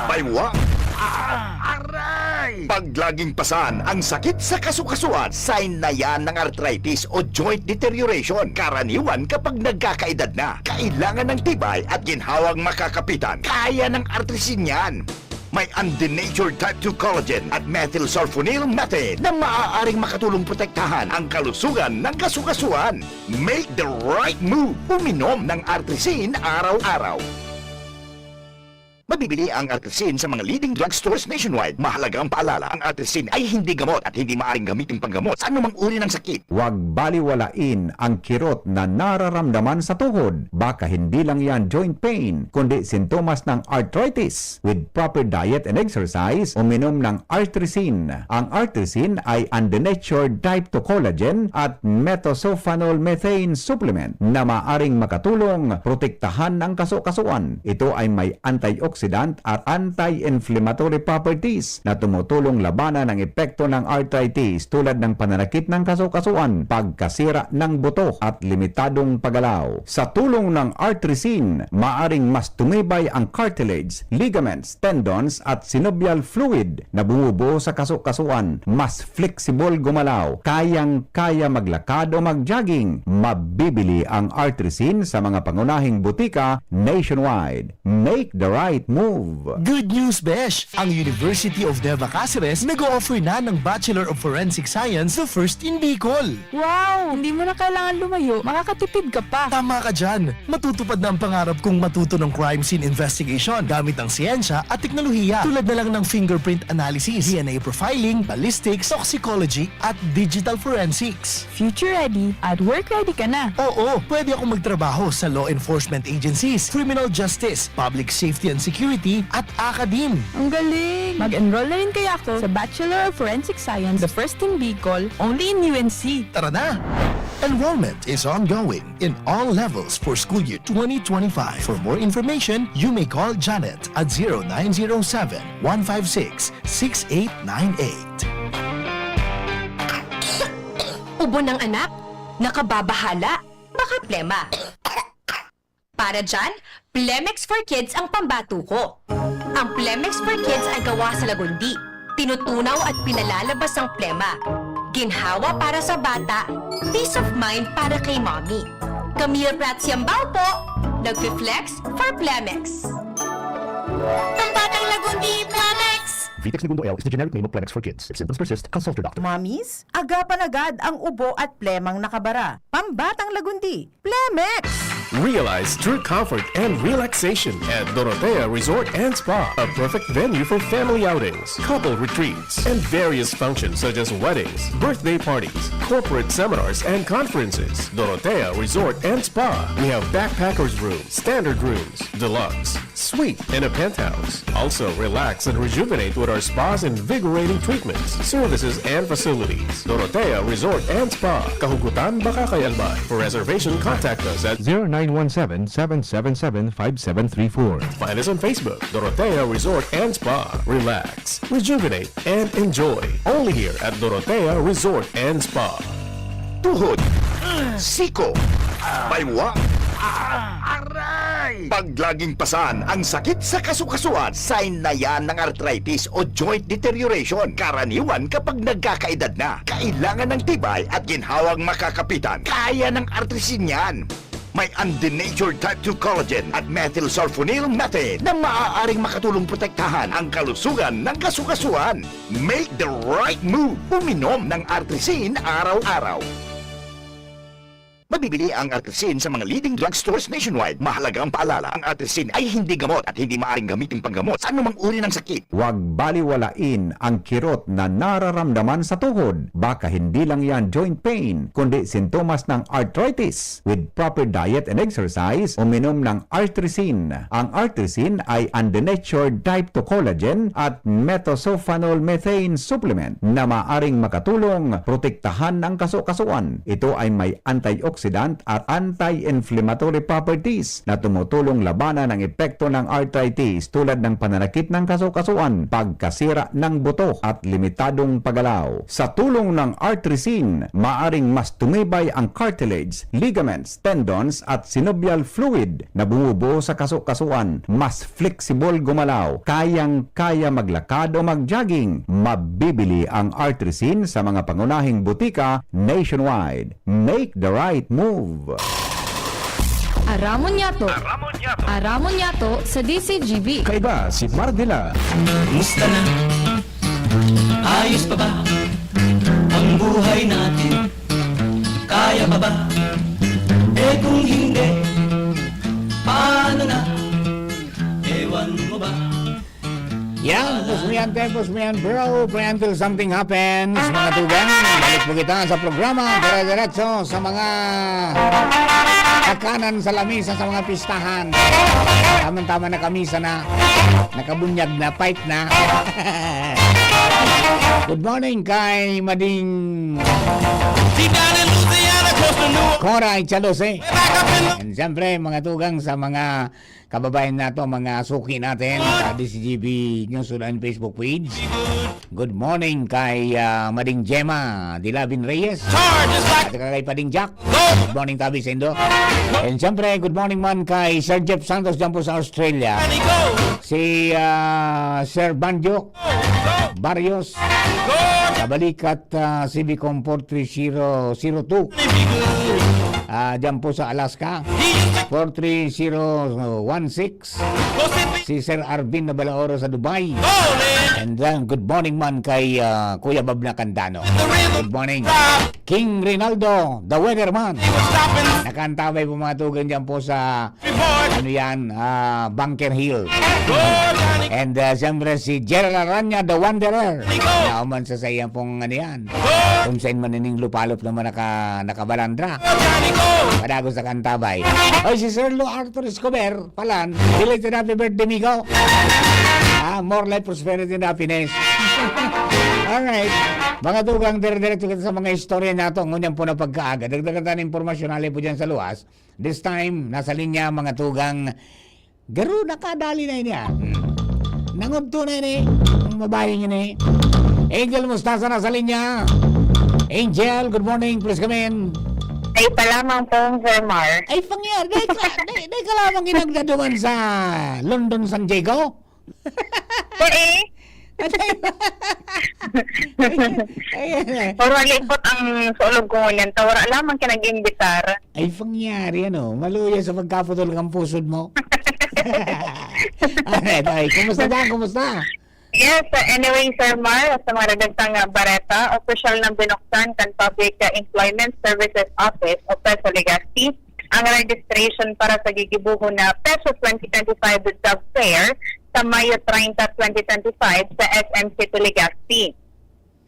baywa, aray! Pag laging pasan ang sakit sa kasukasuan, sign na yan ng arthritis o joint deterioration. Karaniwan kapag nagkakaedad na, kailangan ng tibay at ginhawang makakapitan. Kaya ng Artrisin yan. May undenatured type two collagen at methylsulfonyl methane na maaaring makatulong protektahan ang kalusugan ng kasukasuan. Make the right move. Uminom ng Artrisin araw-araw. Mabibili ang Artrisin sa mga leading drugstores nationwide. Mahalagang paalala, ang Artrisin ay hindi gamot at hindi maaaring gamitin panggamot sa anumang uri ng sakit. Huwag baliwalain ang kirot na nararamdaman sa tuhod. Baka hindi lang yan joint pain, kundi sintomas ng arthritis. With proper diet and exercise, uminom ng Artrisin. Ang Artrisin ay undenatured type two collagen at methylsulfonyl methane supplement na maaring makatulong protektahan ang kasukasuan. Ito ay may antioxidant at anti-inflammatory properties na tumutulong labanan ang epekto ng arthritis, tulad ng pananakit ng kasukasuan, pagkasira ng buto, at limitadong paggalaw. Sa tulong ng Artrisin, maaring mas tumibay ang cartilage, ligaments, tendons, at synovial fluid na bumubuo sa kasukasuan. Mas flexible gumalaw, kayang-kaya maglakad o mag-jogging. Mabibili ang Artrisin sa mga pangunahing butika nationwide. Make the right Move. Good news, besh! Ang University of Nueva Caceres nag-o-offer na ng Bachelor of Forensic Science na first in Bicol. Wow! Hindi mo na kailangan lumayo, makakatipid ka pa. Tama ka dyan! Matutupad na ang pangarap kong matuto ng crime scene investigation gamit ang siyensya at teknolohiya, tulad na lang ng fingerprint analysis, D N A profiling, ballistics, toxicology, at digital forensics. Future ready at work ready ka na. Oo, pwede akong magtrabaho sa law enforcement agencies, criminal justice, public safety and security, at academe. Ang galing! Mag-enroll na rin kaya ako sa Bachelor of Forensic Science, the first in Bicol, only in U N C. Tara na! Enrollment is ongoing in all levels for school year twenty twenty-five. For more information, you may call Janet at zero nine zero seven, one five six, six eight nine eight. Ubo ng anak? Nakababahala? Baka plema. Para dyan, Plemex for Kids ang pambato ko. Ang Plemex for Kids ay gawa sa lagundi. Tinutunaw at pinalalabas ang plema. Ginhawa para sa bata, peace of mind para kay mommy. Camille Prats Yambao po, nagfi-flex for Plemex. Pambatang lagundi, Plemex! Vitex Negundo L is the generic name of Plemex for Kids. If symptoms persist, consult your doctor. Mommies, agapan agad ang ubo at plemang nakabara. Pambatang lagundi, Plemex! Realize true comfort and relaxation at Dorotea Resort and Spa, a perfect venue for family outings, couple retreats, and various functions such as weddings, birthday parties, corporate seminars, and conferences. Dorotea Resort and Spa. We have backpackers room, standard rooms, deluxe, suite, and a penthouse. Also, relax and rejuvenate with our spa's invigorating treatments, services, and facilities. Dorotea Resort and Spa, Kahugutan, Bacacay, Albay. For reservation, contact us at zero nine one seven, seven seven seven, five seven three four. Find us on Facebook, Dorotea Resort and Spa. Relax, rejuvenate, and enjoy. Only here at Dorotea Resort and Spa. Tuhod, siko, baywa, aray! Pag laging pasan ang sakit sa kasukasuan, sign na yan ng arthritis o joint deterioration. Karaniwan kapag nagkakaedad na, kailangan ng tibay at ginhawang makakapitan. Kaya ng Artrisin yan. May undenatured type two collagen at methylsulfonyl methane na maaaring makatulong protektahan ang kalusugan ng kasukasuan. Make the right move. Uminom ng Artrisin araw-araw. Mabibili ang Artrisin sa mga leading drugstores nationwide. Mahalagang paalala, ang Artrisin ay hindi gamot at hindi maaaring gamitin panggamot sa anumang uri ng sakit. Huwag baliwalain ang kirot na nararamdaman sa tuhod. Baka hindi lang yan joint pain, kundi sintomas ng arthritis. With proper diet and exercise, uminom ng Artrisin. Ang Artrisin ay undenatured type two collagen at methylsulfonyl methane supplement na maaring makatulong protektahan ang kasukasuan. Ito ay may antioxidant at anti-inflammatory properties na tumutulong labanan ang epekto ng arthritis, tulad ng pananakit ng kasukasuan, pagkasira ng buto, at limitadong paggalaw. Sa tulong ng Artrisin, maaring mas tumibay ang cartilage, ligaments, tendons, at synovial fluid na bumubuo sa kasukasuan. Mas flexible gumalaw, kayang-kaya maglakad o mag-jogging. Mabibili ang Artrisin sa mga pangunahing butika nationwide. Make the right move. Aramon Yato. Aramon Yato sa D C G B. Kaiba si Mardila. Kumusta na? Ayos pa ba ang buhay natin? Kaya pa ba? Eh, kung hindi, paano na? Ewan mo ba? Yan, pusmian tayo, pusmian bro, pray until something happens, mga tugang. Balik po kita sa programa, dire-diretso sa mga kakanan sa lamisa, sa mga pistahan. Tamang-tama na kamisa na, nakabunyag na, pait na. Good morning kay Mading Cora Ichalose. And siyempre, mga tugang sa mga kababayan nato, mga suki natin sa D C G B News Online Facebook page. Good morning kay, ah, Mading Gemma Dilavin Reyes. At saka kay Pading Jack. Good morning, tabi sa indo. And siyempre, good morning man kay Sir Jeff Santos dyan po sa Australia. Si, ah, Sir Banjo Barrios. Kabalikat, ah, C B Com four three zero zero two. ah, dyan po sa Alaska, four three zero one six. Si Sir Arvin Nabalaoro sa Dubai. And then, good morning man kay, ah, Kuya Bob Nakandano. Good morning. King Rinaldo, the weatherman. Nakantabay po mga tugang dyan po sa, ano yan, ah, Bunker Hill. And, ah, siyempre si Gerald Aranya, the wanderer. Nauman sa saya pong, ano yan. Kung saan man ining lupalop naman naka-, nakabalandra. Padagos na kantabay. Oy, si Sir Lou Arthur Escobar, palan, belated happy birthday, migo. Ah, more life, prosperity, and happiness. Alright. Mga tugang, dire-diretso kita sa mga istorya nato. Ngunyan po na pagkaaga. Dagdagan tayo ng impormasyon, hali po dyan sa luwas. This time, nasa linya, mga tugang, garo, nakadali na ini, ah. Hmm. Nangudto na ini. Ang babae niya ni. Angel Mostaza nasa linya. Angel, good morning. Please come in. Ay, pa lamang po, Sir Mar. Ay, pangyari. Dahil ka, dahil, dahil ka lamang ginagdaduman sa London, San Diego? Eh. Ayan, eh. Puro lipot ang sulog ko ngunyan. Tawara lamang ka nag-imbitar. Ay, pangyari, ano? Maluya sa pagkaputol kang pusod mo. Alright, ay, kumusta dyan? Kumusta? Yes, uh, anyway, Sir Mar, sa mga nadagtang, uh, bareta, opisyal nang binuksan kan Public, uh, Employment Services Office o PESO Legazpi ang registration para sa gigibohon na PESO twenty twenty-five Job Fair sa Mayo treinta, twenty twenty-five sa S M City Legazpi.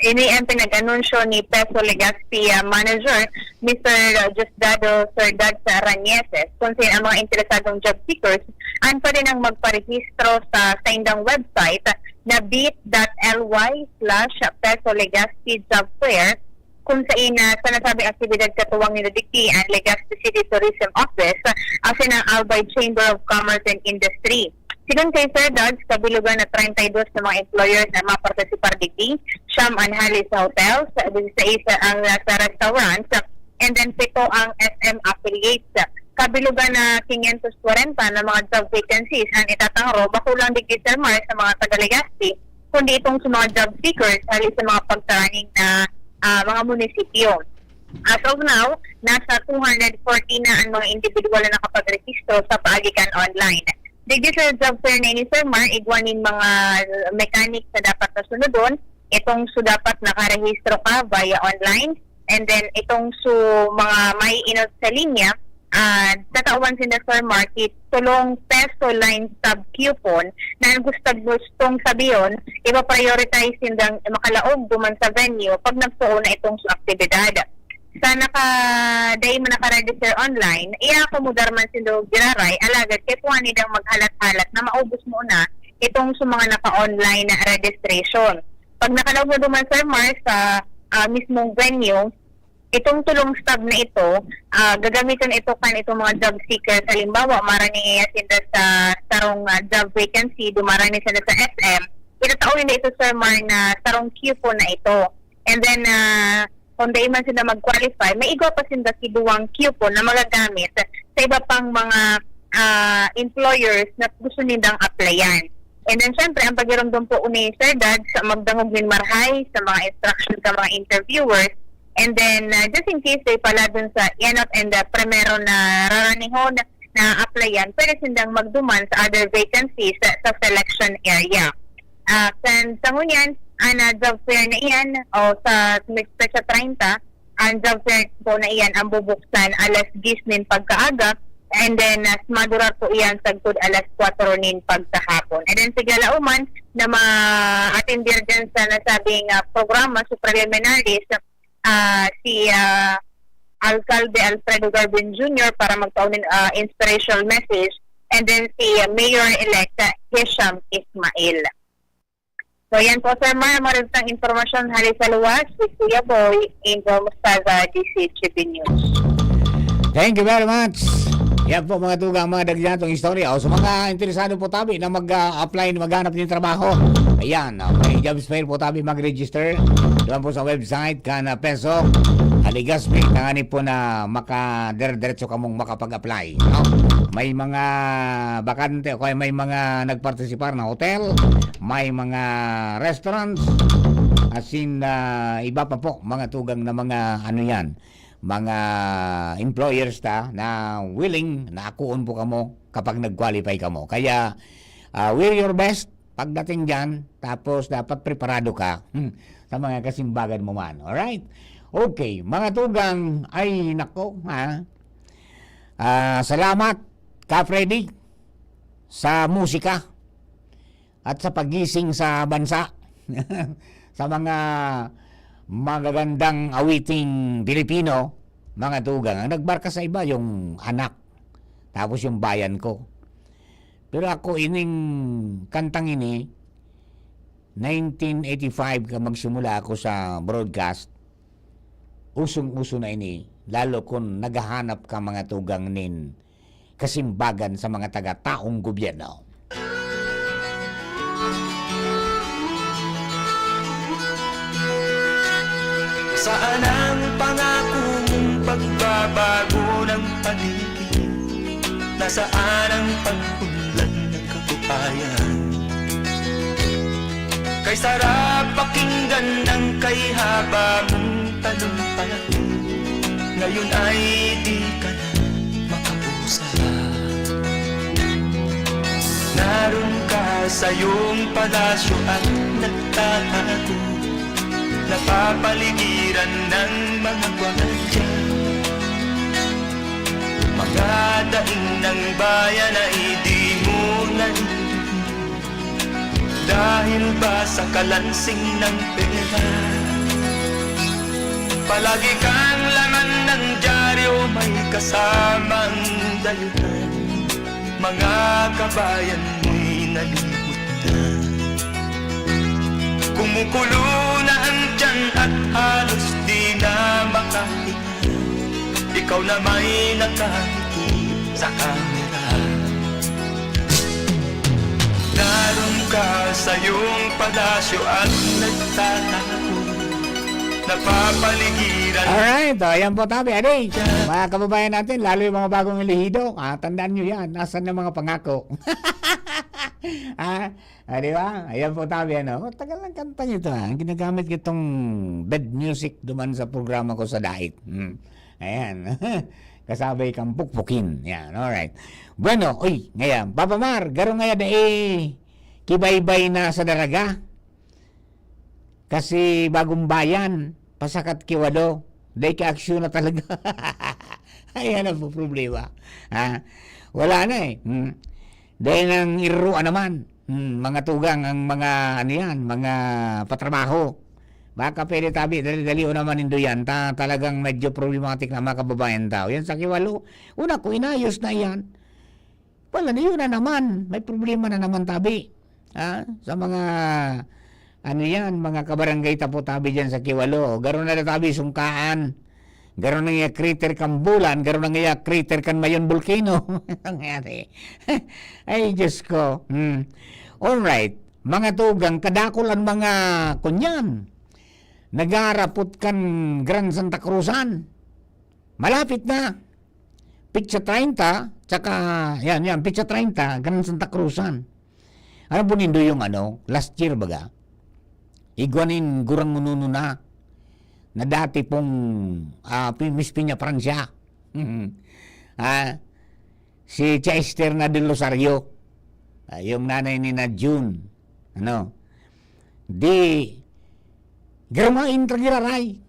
Ini ang pinag-anunsyo ni PESO Legazpi, ah, Manager, Mister Diosdado Sir Dads Rañeses, kung sino ang mga interesadong job seekers, an pwede nang magparehistro sa saindang website na bit dot L Y slash PESO Legazpi Job Fair, kung sain, ah, sa nasabing aktibidad katuwang nila digdi ang Legazpi City Tourism Office, asin ang Albay Chamber of Commerce and Industry. Sigon kay Sir Dads, kabilugan na treinta y dos na mga employers na mapartisipar digdi, siyam an hali sa hotels, disisais ang nasa restaurants, and then pito ang S M affiliates. Kabilugan na quinientos kwarenta na mga job vacancies an itatangro, bako lang digdi, Sir Mar, sa mga taga Legazpi, kundi itong sa mga job seekers hali sa mga pagtaraning na, ah, mga munisipyo. As of now, nasa two hundred forty na ang mga individual na nakapagrehisto sa paagi kan online. Digdi sa job fair na ini, Sir Mar, igwa nin mga mechanics na dapat na sunodon. Itong su dapat nakarehistro ka via online. And then, itong su mga may inot sa linya, ah, tatawan sinda, Sir Mar, ki tolong peso line stub coupon na ang gusto, gustong sabihon, ipa-prioritize sindang makalaog duman sa venue pag nagpoon na itong su aktibidad. Sa naka-, dai man naka-register online, i-akomodar man sindo giraray, alagad kaipuhan nindang maghalat-halat na maubos muna itong sa mga naka-online na registration. Pag nakalaog na duman, Sir Mar, sa, ah, mismong venue, itong tolong stub na ito, ah, gagamiton ito kan itong mga job seekers. Halimbawa, marani sinda sa sarong, ah, job vacancy, dumarani sinda sa S M, itatao nila ito, Sir Mar, na sarong coupon na ito. And then, ah, kung dai man sila mag-qualify, may igwa pa sinda ki duwang coupon na magagamit sa iba pang mga, ah, employers na gusto nindang applyan. And then, syempre, ang pagiromdom po ni Sir Dads, magdangog nin marahay sa mga instruction sa mga interviewers. And then, ah, just in case, dai pala dun sa inot and, ah, primero na raranihon na applyan, pwede sindang magduman sa other vacancies sa, sa selection area. Ah, kan, sa ngunyan, ang, ah, job fair na iyan, o sa Migpetsa treinta, ang job fair po na iyan ang bubuksan alas diyes nin pagkaaga, and then, ah, madurar po iyan sagkod alas kwatro nin pagkahapon. And then, sige, lauman na ma-attend diyan sa nasabing, ah, programa, sa preliminaries, ah, si, ah, Alcalde Alfredo Garbin Junior para magtao nin, ah, inspirational message, and then si, ah, Mayor-elect, ah, Hisham Ismail. So, yan po, Sir Mar, maraming impormasyon hali sa luwas, si Kuya Boy, Angel Mostaza, D C H B News. Thank you very much. Yan po, mga tugang, mga dagyatong istorya. O sa mga interesado po tabi na mag-apply, maghanap ng trabaho, ayan, ah, may jobs fair po tabi mag-register. Doon po sa website kan, ah, PESO Legazpi, tangani po na makadire-diretso kamong makapag-apply, no? May mga bakante o kaya may mga nagpartisipar na hotel, may mga restaurants, as in, ah, iba pa po, mga tugang na mga ano yan, mga employers ta na willing na akoon po kamo kapag nag-qualify kamo. Kaya, ah, wear your best pagdating diyan, tapos dapat preparado ka, hmm, sa mga kasimbagan mo man. Alright? Okay, mga tugang, ay nako, ha? Ah, salamat, Ka Freddy, sa musika at sa pagising sa bansa. Sa mga magagandang awiting Pilipino, mga tugang. Ang nagmarka sa iba, yung anak, tapos yung bayan ko. Pero ako, ining kantang ini, nineteen eighty-five ka magsimula ako sa broadcast, usong-uso na ini, lalo kung naghahanap ka, mga tugang, nin kasimbagan sa mga taga-taong gobyerno. Saan ang pangakong pagbabago ng paligid? Nasaan ang pag-unlad ng katupayan? Kay sarap pakinggan ng kay haba mong talumpay, ngayon ay di ka na makausap. Naroon ka sa iyong palasyo at nagtatago, napapaligiran ng mga gwardiya. Mga daing ng bayan na di mo naririnig dahil ba sa kalansing ng pera. Palagi kang laman ng dyaryo, may kasamang dayuhan. Mga kabayan mo'y nalimot na. Kumukulo na ang tiyan at halos di na makahinga. Ikaw na may nakangiti sa kamera. Naroon ka sa iyong palasyo at nagtatago. Napapaligiran. Alright, o, ayan po tabi. Adi, mga kababayan natin, lalo yung mga bagong elehido, ah, tandaan nyo yan. Nasaan na mga pangako? Ah, ah, di ba? Ayan po tabi, ano? Tagal ng kantang ito, ha? Ang ginagamit ko itong bed music duman sa programa ko sa Dait. Hmm. Ayan. Kasabay kang pukpukin. Yan, alright. Bueno, uy, ngayon, Papa Mar, garo ngaya dai kibaybay na sa daraga? Kasi Bagong Bayan, pasakat ki walo, dai ki aksyon na talaga. Ayan ang problema. Ha? Wala na eh. Hmm. Dai nang irurua naman. Hmm, mga tugang ang mga, ano yan, mga patrabaho. Baka pwede tabi, dali-dali o naman nindo yan. Ta-, talagang medyo problematic na mga kababayan tao. Yan sa kiwalo. Una ko, inayos na yan. Wala na, yun na naman. May problema na naman tabi. Ha? Sa mga, ano yan, mga kabarangay tapo tabi dyan sa kiwalo. Garo na tabi sungkaan. Garo na nga crater kan bulan, garo na nga crater kan Mayon Volcano. Nangyari. Ay, Diyos ko. Hmm. Alright. Mga tugang, kadakol ang mga kunyan. Nagarapot kan Gran Santa Cruzan. Malapit na. Pitsa treinta, tsaka, yan, yan, pitsa treinta, Gran Santa Cruzan. Alam po nindo yung ano, last year baga, igwa nin gurang ngununo na, na dati pong, ah, pi-, Miss Piña Francia. Ah, si Chester na del Rosario. Ah, yung nanay ni na June. Ano? Di, garo main ta giraray.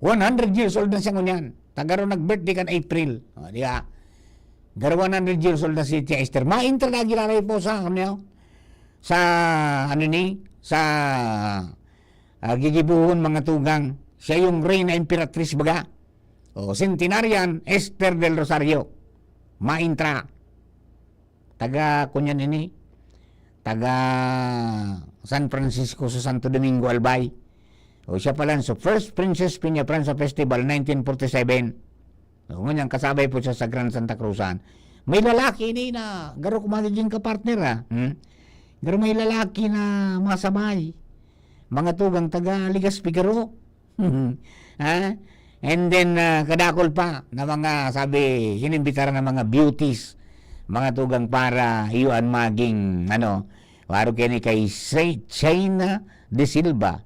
One hundred years old na siya ngunyan. Ta garo nag-birthday kan April. O, di ba? Garo one hundred years old na si Chester. Main ta na giraray po sa, ano, sa, ano ni, sa, ah, gigibohon, mga tugang. Siya yung reyna imperatriz baga. O, centenarian, Esther del Rosario. Main ta. Taga, kunyan ini, taga San Francisco sa Santo Domingo, Albay. O, siya pala, so, First Princess Peñafrancia Festival, nineteen forty-seven. So, ngunyan, kasabay po siya sa Gran Santa Cruzan. May lalaki ini na garo ko magiging kapartner, ah. Hmm? Garo may lalaki na masabay. Mga tugang taga Legazpi garo. Ha? And then, ah, kadakol pa na mga, sabi, inimbitaran ng mga beauties, mga tugang para iyo an maging, ano, waro kini kay Sa-, China de Silva,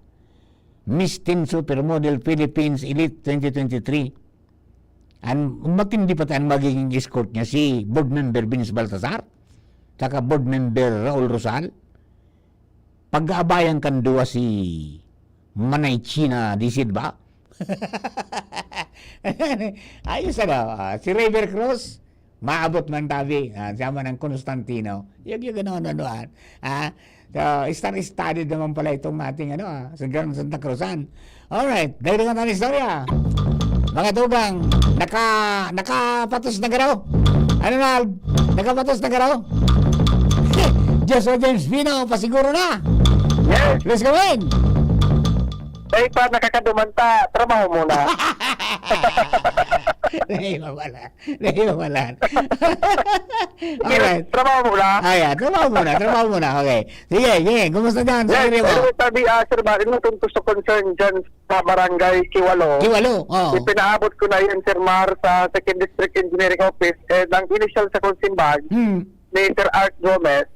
Miss Teen Supermodel Philippines Elite twenty twenty-three. An matindi pati an magiging escort niya, si Board Member Vince Baltazar, saka Board Member Raul Rosal. Pag-aabayan kan duwa si Manay China di Silva. Ayos ano, ah, si River Cruz, maabot man tabi. Ah, siya man ang Constantino. Yag, yag, ano, ano, ano, ah. Ah, so, star-studded naman pala itong ating, ano, ah, sa Grand Santa Cruzan. Alright, dagdagan natin istorya. Mga tugang, naka-, nakapatos na garo. Ano na, nakapatos na garo? Joshua James Pino, pasiguro na. Yes. Let's go in. Dahil pa nakakaduman ta, trabaho muna. Dahil mawala. Dahil mawala. Alright. Trabaho muna. Ayan, trabaho muna, trabaho muna. Okay. Sige, sige. Kumusta dyan sa Yes, area mo? Anyway, sabi, ah, Sir Mario, tungkol sa concern dyan sa barangay Kiwalo. Kiwalo, oo. Ipinaabot ko na yan, Sir Mar, sa Second District Engineering Office. And ang initial sa concern bag Hmm. ni Sir Art Gomez,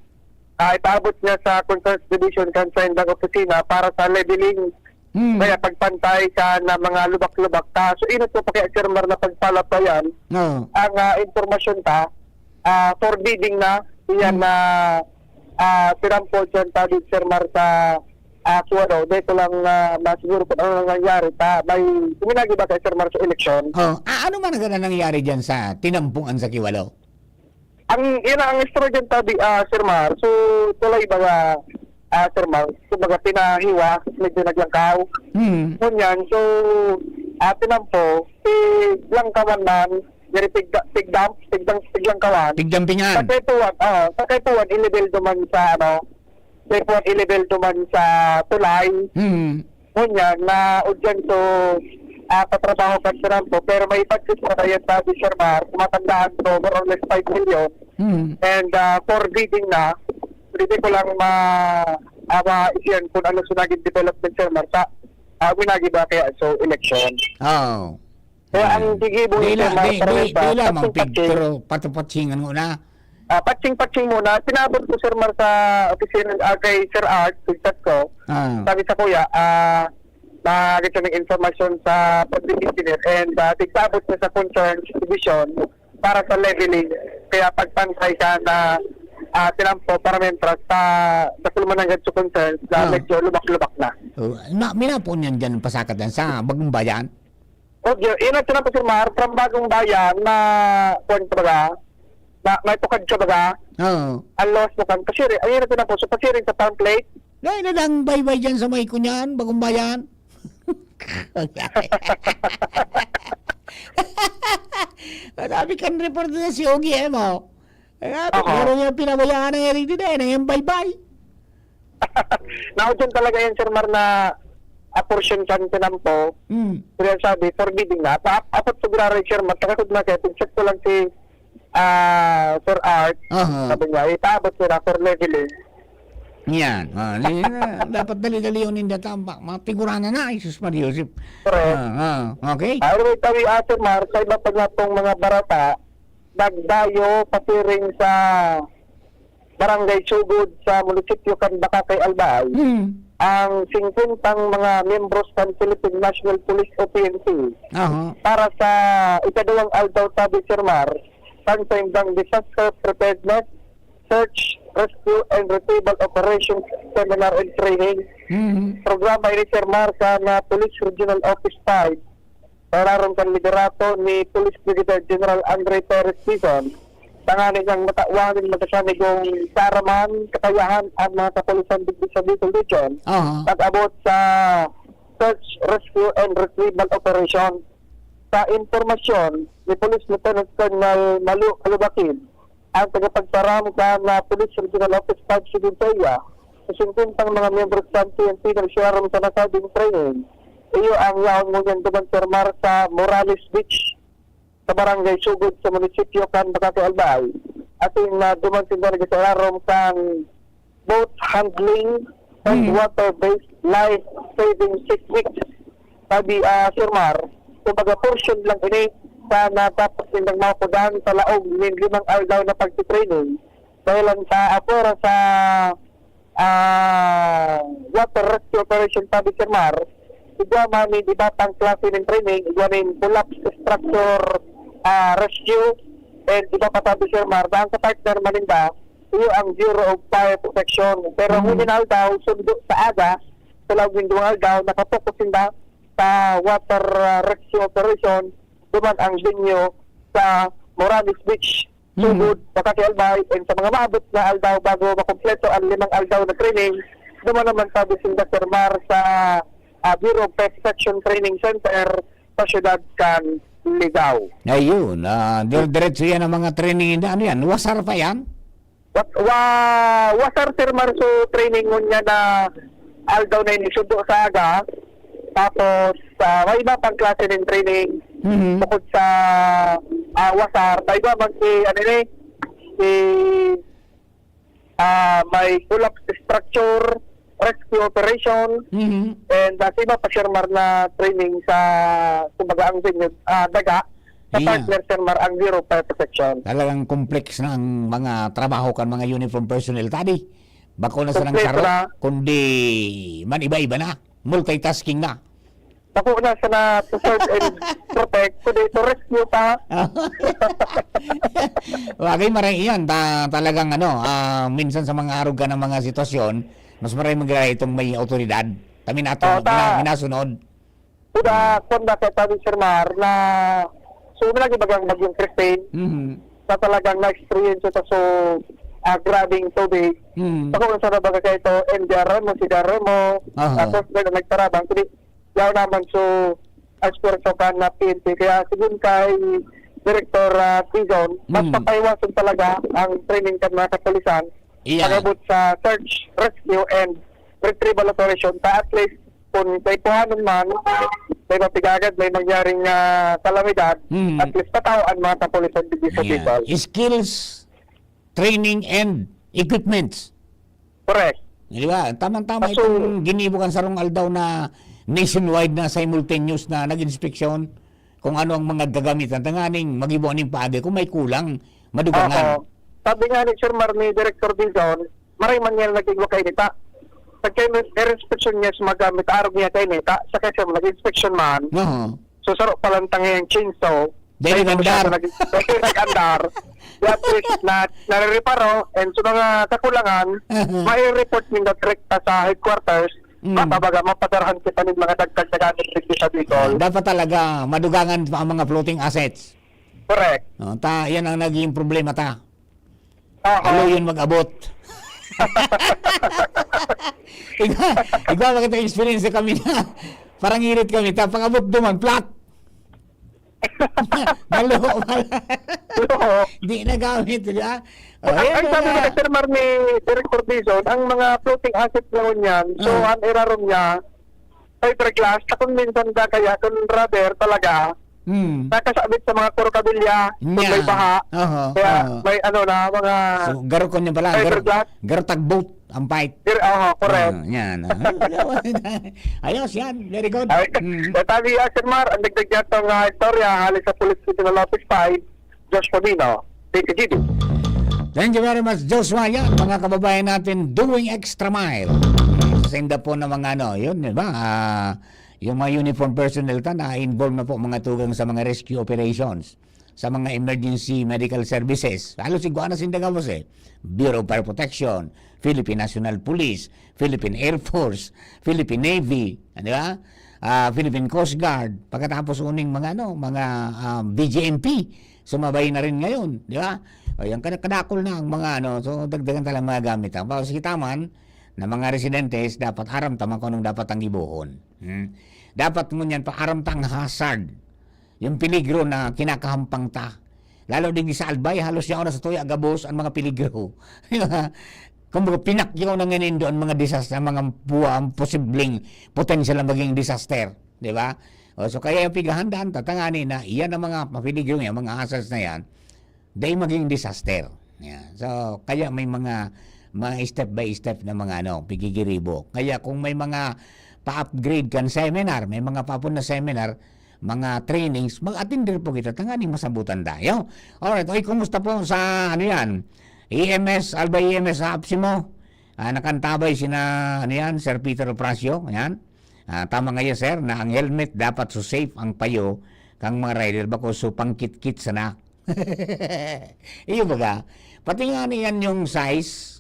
ah, ipaabot niya sa Concerns Division kan sa indang opisina para sa leveling. Hmm. Kaya pagpantay sa na mga lubak-lubak ta. So, inot ko pa kaya, Sir Mar, na pagpalap pa yan. Oo. Ang, ah, impormasyon ta, ah, forbidding na, iyan Hmm. na, ah, tinampol dyan ta, Sir Mar, sa, ah, Kiwalo. Dito lang, ah, masiguro kung ano nang nangyari ta. May, kuminagi ba kay Sir Mar sa eleksyon? Oh, ah, ano man ang nangyari dyan sa tinampuan sa Kiwalo? Ang, yun ang istorya dyan, tabi, ah, Sir Mar. So, tulay baga, ah, Sir Mar, kumbaga, pinahiwa, medyo naglangkaw. Hmm. Ngunyan, so, ah, tinampo, si Langkawan man, diri tigda-, tigdam, tigdang, tiglangkawan. Tigdampingan. Sa kaipuhan, ah, sa kaipuhan, i-level duman sa, ano, sa kaipuhan, i-level duman sa tulay. Hmm. Ngunyan, na udyan to, ah, patrabaho ka sa rampo, pero may budget na kayo sa Sir Mar, kung matandaan ko, more or less five million. Mm. And, ah, for bidding na, pwede ko lang ma-, ah, ma-, iyan kung ano sa naging development, Sir Mar, sa, ah, winagi ba kaya so election? Oo. Kaya ang Ayan. Sige mo, Di Sir la-, Mar, di, para di, sa di lamang pagpapatsingan. Pig-, pero patupatsingan mo na. Ah, patsing-patsing muna. Pinaabot ko, Sir Mar, sa opisina, ah, kay Sir Art, chat ko. Ah. Sabi sa kuya, ah, na gusto ng informasyon sa public engineer and, ah, tigpaabot ko sa concerns division para sa leveling. Kaya pagpantay ka na, ah, tinampo para mientras sa, sa Pulmonangan sa concerns na Ah. medyo lubak-lubak na. Oh, na, minapo niyan dyan, pasakatan sa Bagong Bayan? Okay, yun ang tinapos, Sir Mar, from Bagong Bayan na, kuwan ka baga, na may tukad ka baga, Oo. Ang lawas mo kan, pasiring, ayun ang tinapos, so pasiring sa pamphlet. Dahil na lang baybay dyan sa may kunyan, Bagong Bayan. Sabi kan report na si Ogie, eh, mo. Kaya, Aha. Pero niya pinabayaan ng Eric Dida, eh, na yung baybay. Naudyan talaga yan, Sir Mar, na a portion kan tinampo. Mm. Kaya sabi, forbidding na. Pa, apat sa graray, Sir Mar, takakod na kaya, pag-check ko lang si, ah, Sir Art, Aha. sabi niya, itaabot ko na for leveling. Yan. Ah, di na, dapat dali-dali yun yung datang pa. Mga figurana na, ay, sus, Maria Joseph. Correct. Ah, ah, okay. Ah, anyway, tawi, ah, Sir Mar, sa iba pa nga pong mga barata, nagdayo, pasiring sa Barangay Sugod sa munisipyo kan Bacacay, Albay, Hmm. ang singkwentang mga miyembros kan Philippine National Police o P N P Aha. para sa ikaduwang aldaw, tabi, Sir Mar, kan saindang disaster preparedness, search, rescue, and retrieval operations seminar and training. Mhm. Programa ini, Sir Mar, kan Police Regional Office five, sa irarom kan liderato ni Police Brigadier General Andre Perez Dizon, tanganing matawan nin masasanigong kaaraman, kakayahan an mga kapulisan digdi sa Bicol Region, Aha. pag-abot sa search, rescue, and retrieval operation. Sa impormasyon ni Police Lieutenant Colonel Malu Kalubakin, ang tagapagtaram kan Police Regional Office five Sigon sa iya, sa singkwentang mga miyembro sa P N P na nagsiaram sa nasabing training, iyo ang yaon ngunyan duman, Sir Mar, sa Morales Beach, sa Barangay Sugod, sa munisipyo kan Bacacay, Albay. Asin na duman sinda nagsiaram kan boat handling and Hmm. water-based life-saving techniques. Sabi, ah, Sir Mar, kumbaga portion lang ini sa natapos nilang makudan sa laog nin limang aldaw na pagtitraining. Dahilan sa apwera sa, ah, water rescue operation, sabi, Sir Mar, igwa man nin iba pang klase nin training, igwa nin collapse structure ah, rescue, and iba pa sabi, Sir Mar, na ang kapartner man ninda, iyo ang Bureau of Fire Protection. Pero Mm. ngunyan aldaw, sundo sa aga, sa laog nin duwang aldaw, nakapokus sinda sa water, ah, rescue operation, duman ang venue sa Morales Beach, Mm. Sugod, Makati, Albay, and sa mga maabot na aldaw bago makumpleto ang limang aldaw na training, duman naman sabi sinda, Sir Mar, sa, ah, Bureau of Fire Protection Training Center sa siyudad kan Ligao. Ayun, ah, dire-diretso yan ang mga training na ano yan, wasar pa yan? Wa-, wa-, wasar, Sir Mar, so training ngunyan na aldaw na ini, sundo sa aga. Tapos, ah, may iba pang klase ng training Mhm. bukod sa, ah, wasar. May iba man si, ano ni, si, ah, may collapse structure, rescue operation, Mhm. and, ah, sa iba pa, Sir Mar, na training sa, kumbaga, ang venue, ah, daga, sa Yeah. partner, Sir Mar, ang Bureau of Fire Protection. Talagang complex na ang mga trabaho kan mga uniform personnel, tadi. Bako na sanang Kompleto saro, na. kundi man iba-iba na. Multitasking na. Bako na sana to serve and protect, kundi to rescue pa. Bagay, maray iyan. Ta-, talagang ano, ah, minsan sa mga arog ka ng mga sitwasyon, mas maray magrahay itong may awtoridad. Kami nato, Oo, ta- mina-, minasunod. Kuda, kung bakit sabi, Sir Mar, na so, may lagi bagang Bagyong Christine, Mhm. na talagang na-experience ito. So, ah, grabing tubig. Mhm. Ako, sa baga kayo ito, M D R mo, si D R mo, Aha. tapos may nagtarabang. Kundi, yaw naman, so, expert sa kan na P N P. Kaya, sigun kay Director, ah, Tizon, mas Mm. papaiwasan talaga ang training kan mga kapulisan. Iya. Pag-abot sa search, rescue, and retrieval operation, ta at least, kung kaipuhanon man, may mapigagad, may mangyaring, ah, kalamidad, Mm. at least, patao ang mga kapulisan digdi sa Iya. Bicol. Skills, training, and equipments. Correct. Di ba? Tamang-tama Kaso itong ginibo kan sarong aldaw na nationwide na simultaneous na nag-inspeksyon kung ano ang mga gagamitan tanganing magibo ning paagi kung may kulang, madugangan. Oo. Sabi nga ni Sir Mar, ni Director Dizon, maray man niya naging wakay nita. Pagka may, may inspection niya sa magamit, arog niya kay nita, sa kaya siya nag-inspection man. Oo. So, saro pa lang tanga yung chainsaw. Dahil Dahil nag-andar. nag-, dahil nag-andar. At least, na, nare-reparo, and sa mga kakulangan, Mhm. mai-report ninda direkta sa headquarters, Mm. mapabaga, mapadarahan kita ng mga dagdag na gamit dito sa Bicol. Ah, dapat talaga madugangan pa ang mga floating assets. Correct. No, ta, yan ang naging problema ta. Oo. Halo yun mag-abot. Igwa, igwa, makita experience kami na. Parang irit kami. Ta, pag-abot duman, flat. Nalo, Nalo. Di nagamit, di ba? O, Ang, yan ang sabi na. ni Sir Mar ni Director Dizon, ang mga floating asset na ngunyan, so, Ah. ang irarom niya, fiberglass, sa kung minsan da kaya, kung rubber talaga, Hmm. nakasabit sa mga kurkabilya, kung may Nya. baha, Oho, kaya oho. may ano na, mga So, garukon niya pala, garu-, fiberglass. Garutag boat, ang fight. Pero, oho, correct. Ah, yan, ah. Ayos yan, very good. Ay, Mm. eh, sabi ni Sir Mar, ang dagdag niya itong, ah, istorya, hali sa Police Station Office five, Josh Podino, D K G B. Thank you very much, Joshua. Yan, mga kababayan natin, doing extra mile. Sa senda po ng mga ano, yun, di ba? Ah, yung mga uniform personnel ta, na-involve na po mga tugang sa mga rescue operations, sa mga emergency medical services. Halos igwa na sinda gabos eh. Bureau of Fire Protection, Philippine National Police, Philippine Air Force, Philippine Navy, di ba? Ah, Philippine Coast Guard, pagkatapos uning mga ano, mga, ah, B J M P, sumabay na rin ngayon, di ba? O, yan, kada-, kadakol na ang mga ano, so dagdagan talaga mga gamit. Ang bawat kita man, na mga residentes, dapat aram ta man kung anong dapat ang gibohon. Hmm? Dapat ngunyan, paaram ta ang hazard, yung peligro na kinakahampang ta. Lalo digdi sa Albay, halos yaon na sa tuya gabos ang mga peligro. Kumbaga, pinakyaw na ngayon doon ang mga disaster, ang mga buwa, ang posibleng potensyal na maging disaster. Di ba? O, so, kaya yung pighahandaan, tatangani na iyan ang mga mapeligro niya, mga hazards na yan, dai maging disaster. Yan. So, kaya may mga, mga step by step na mga ano, pigigiribo. Kaya kung may mga pa-upgrade kan seminar, may mga paapon na seminar, mga trainings, mag-attend din po kita. Tanganing masabutan tayo. Alright. Oy, kumusta po sa, ano yan? E M S, Albay E M S sa APSEMO? Ah, nakantabay sina, ano yan, Sir Peter Opracio, yan. Ah, tama nga yan, sir, na ang helmet dapat so safe ang payo kang mga rider, bako so pangkitkit sana. Iyo baga, pati nga niyan yung size,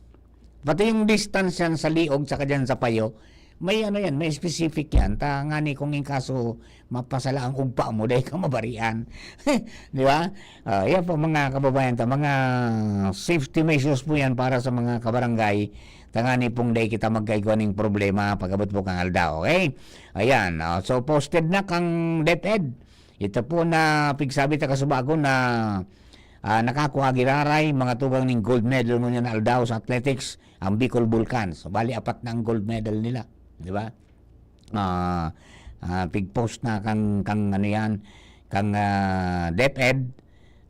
pati yung distance yan sa liog saka dyan sa payo, may ano yan, may specific yan. Ta nga ni kung in kaso mapasala ang ugpa mo, dahil ka mabarian. Di ba? Ah, yan po mga kababayan ta, mga safety measures po yan para sa mga kabarangay. Ta nga ni pong dahil kita magkaigwa ning problema pag-abot po kang aldaw. Okay? Ayan. Ah, so posted na kang DepEd. Ito po na pigsabi ta kasubago na, ah, nakakua giraray, mga tugang ning gold medal ngunyan na aldaw sa athletics, ang Bicol Vulcans. So, bali, apat na ang gold medal nila, di ba? Ah, ah, pig-post na kang, kang ano yan, kang, ah, DepEd,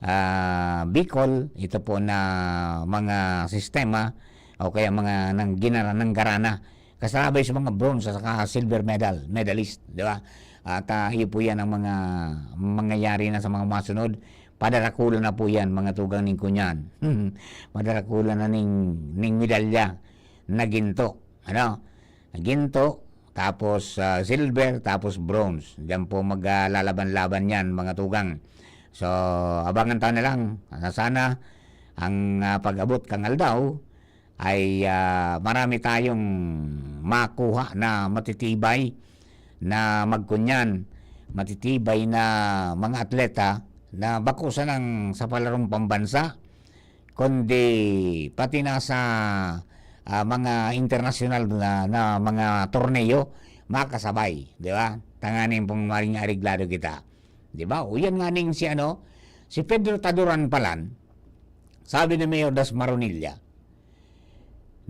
ah, Bicol, ito po na mga sistema o kaya mga nang ginara-, nanggarana. Kasabay sa mga bronze at saka silver medal, medalist, di ba? At, ah, iyo po yan ang mga mangyayari na sa mga masunod. Padarakulan na po yan, mga tugang ning kunyan. Padarakulan na ning, ning medalya na ginto. Ano? Ginto, tapos, ah, silver, tapos bronze. Diyan po maglalaban-laban yan, mga tugang. So, abangan tayo na lang. Ah, sana ang, ah, pag-abot kang aldaw ay, ah, marami tayong makuha na matitibay na magkunyan, matitibay na mga atleta na bako sanang sa palarong pambansa, kundi pati na sa, ah, mga internasyonal na, na mga torneo, makasabay, di ba? Tanganing pong maring areglado kita. Di ba? O yan nga ning si ano, si Pedro Taduran palan, sabi ni Mayor Das Maronilla,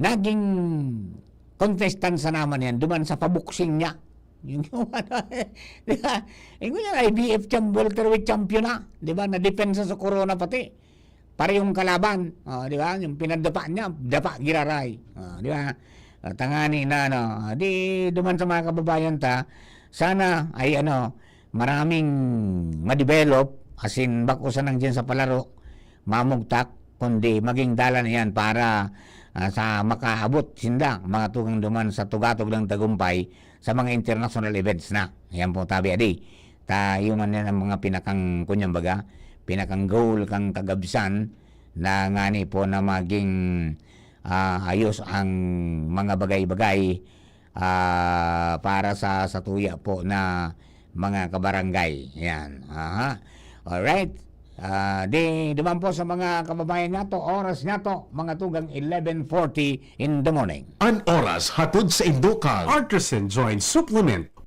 naging contestant sa naman yan, duman sa paboxing niya. Yung, yung ano, di ba? Yung yan, I B F champ, welterweight champion na, di ba? Na depensa sa corona pati. Parehong kalaban, oh, di ba? Yung pinadapa niya, dapa giraray. Oh, di ba? Ah, tangani na, ano. Ah, di, duman sa mga kababayan ta, sana ay, ano, maraming ma-develop, as in, bako sanang dyan sa palaro, mamugtak, kundi maging dalan yan para, ah, sa makaabot sinda, mga tugang duman sa tugatog ng tagumpay sa mga international events na. Yan po, tabi adi. Ta, iyo man yan ang mga pinakang, kunyang baga, pinakang goal kang kagabsan na ngani po na maging, ah, ayos ang mga bagay-bagay, ah, para sa, sa tuya po na mga kabarangay. Yan. Aha. Alright. Ah, di, duman po sa mga kababayan nato, oras nato, mga tugang eleven forty in the morning. An oras hatod sa indo kan Artisan Joint Supplement.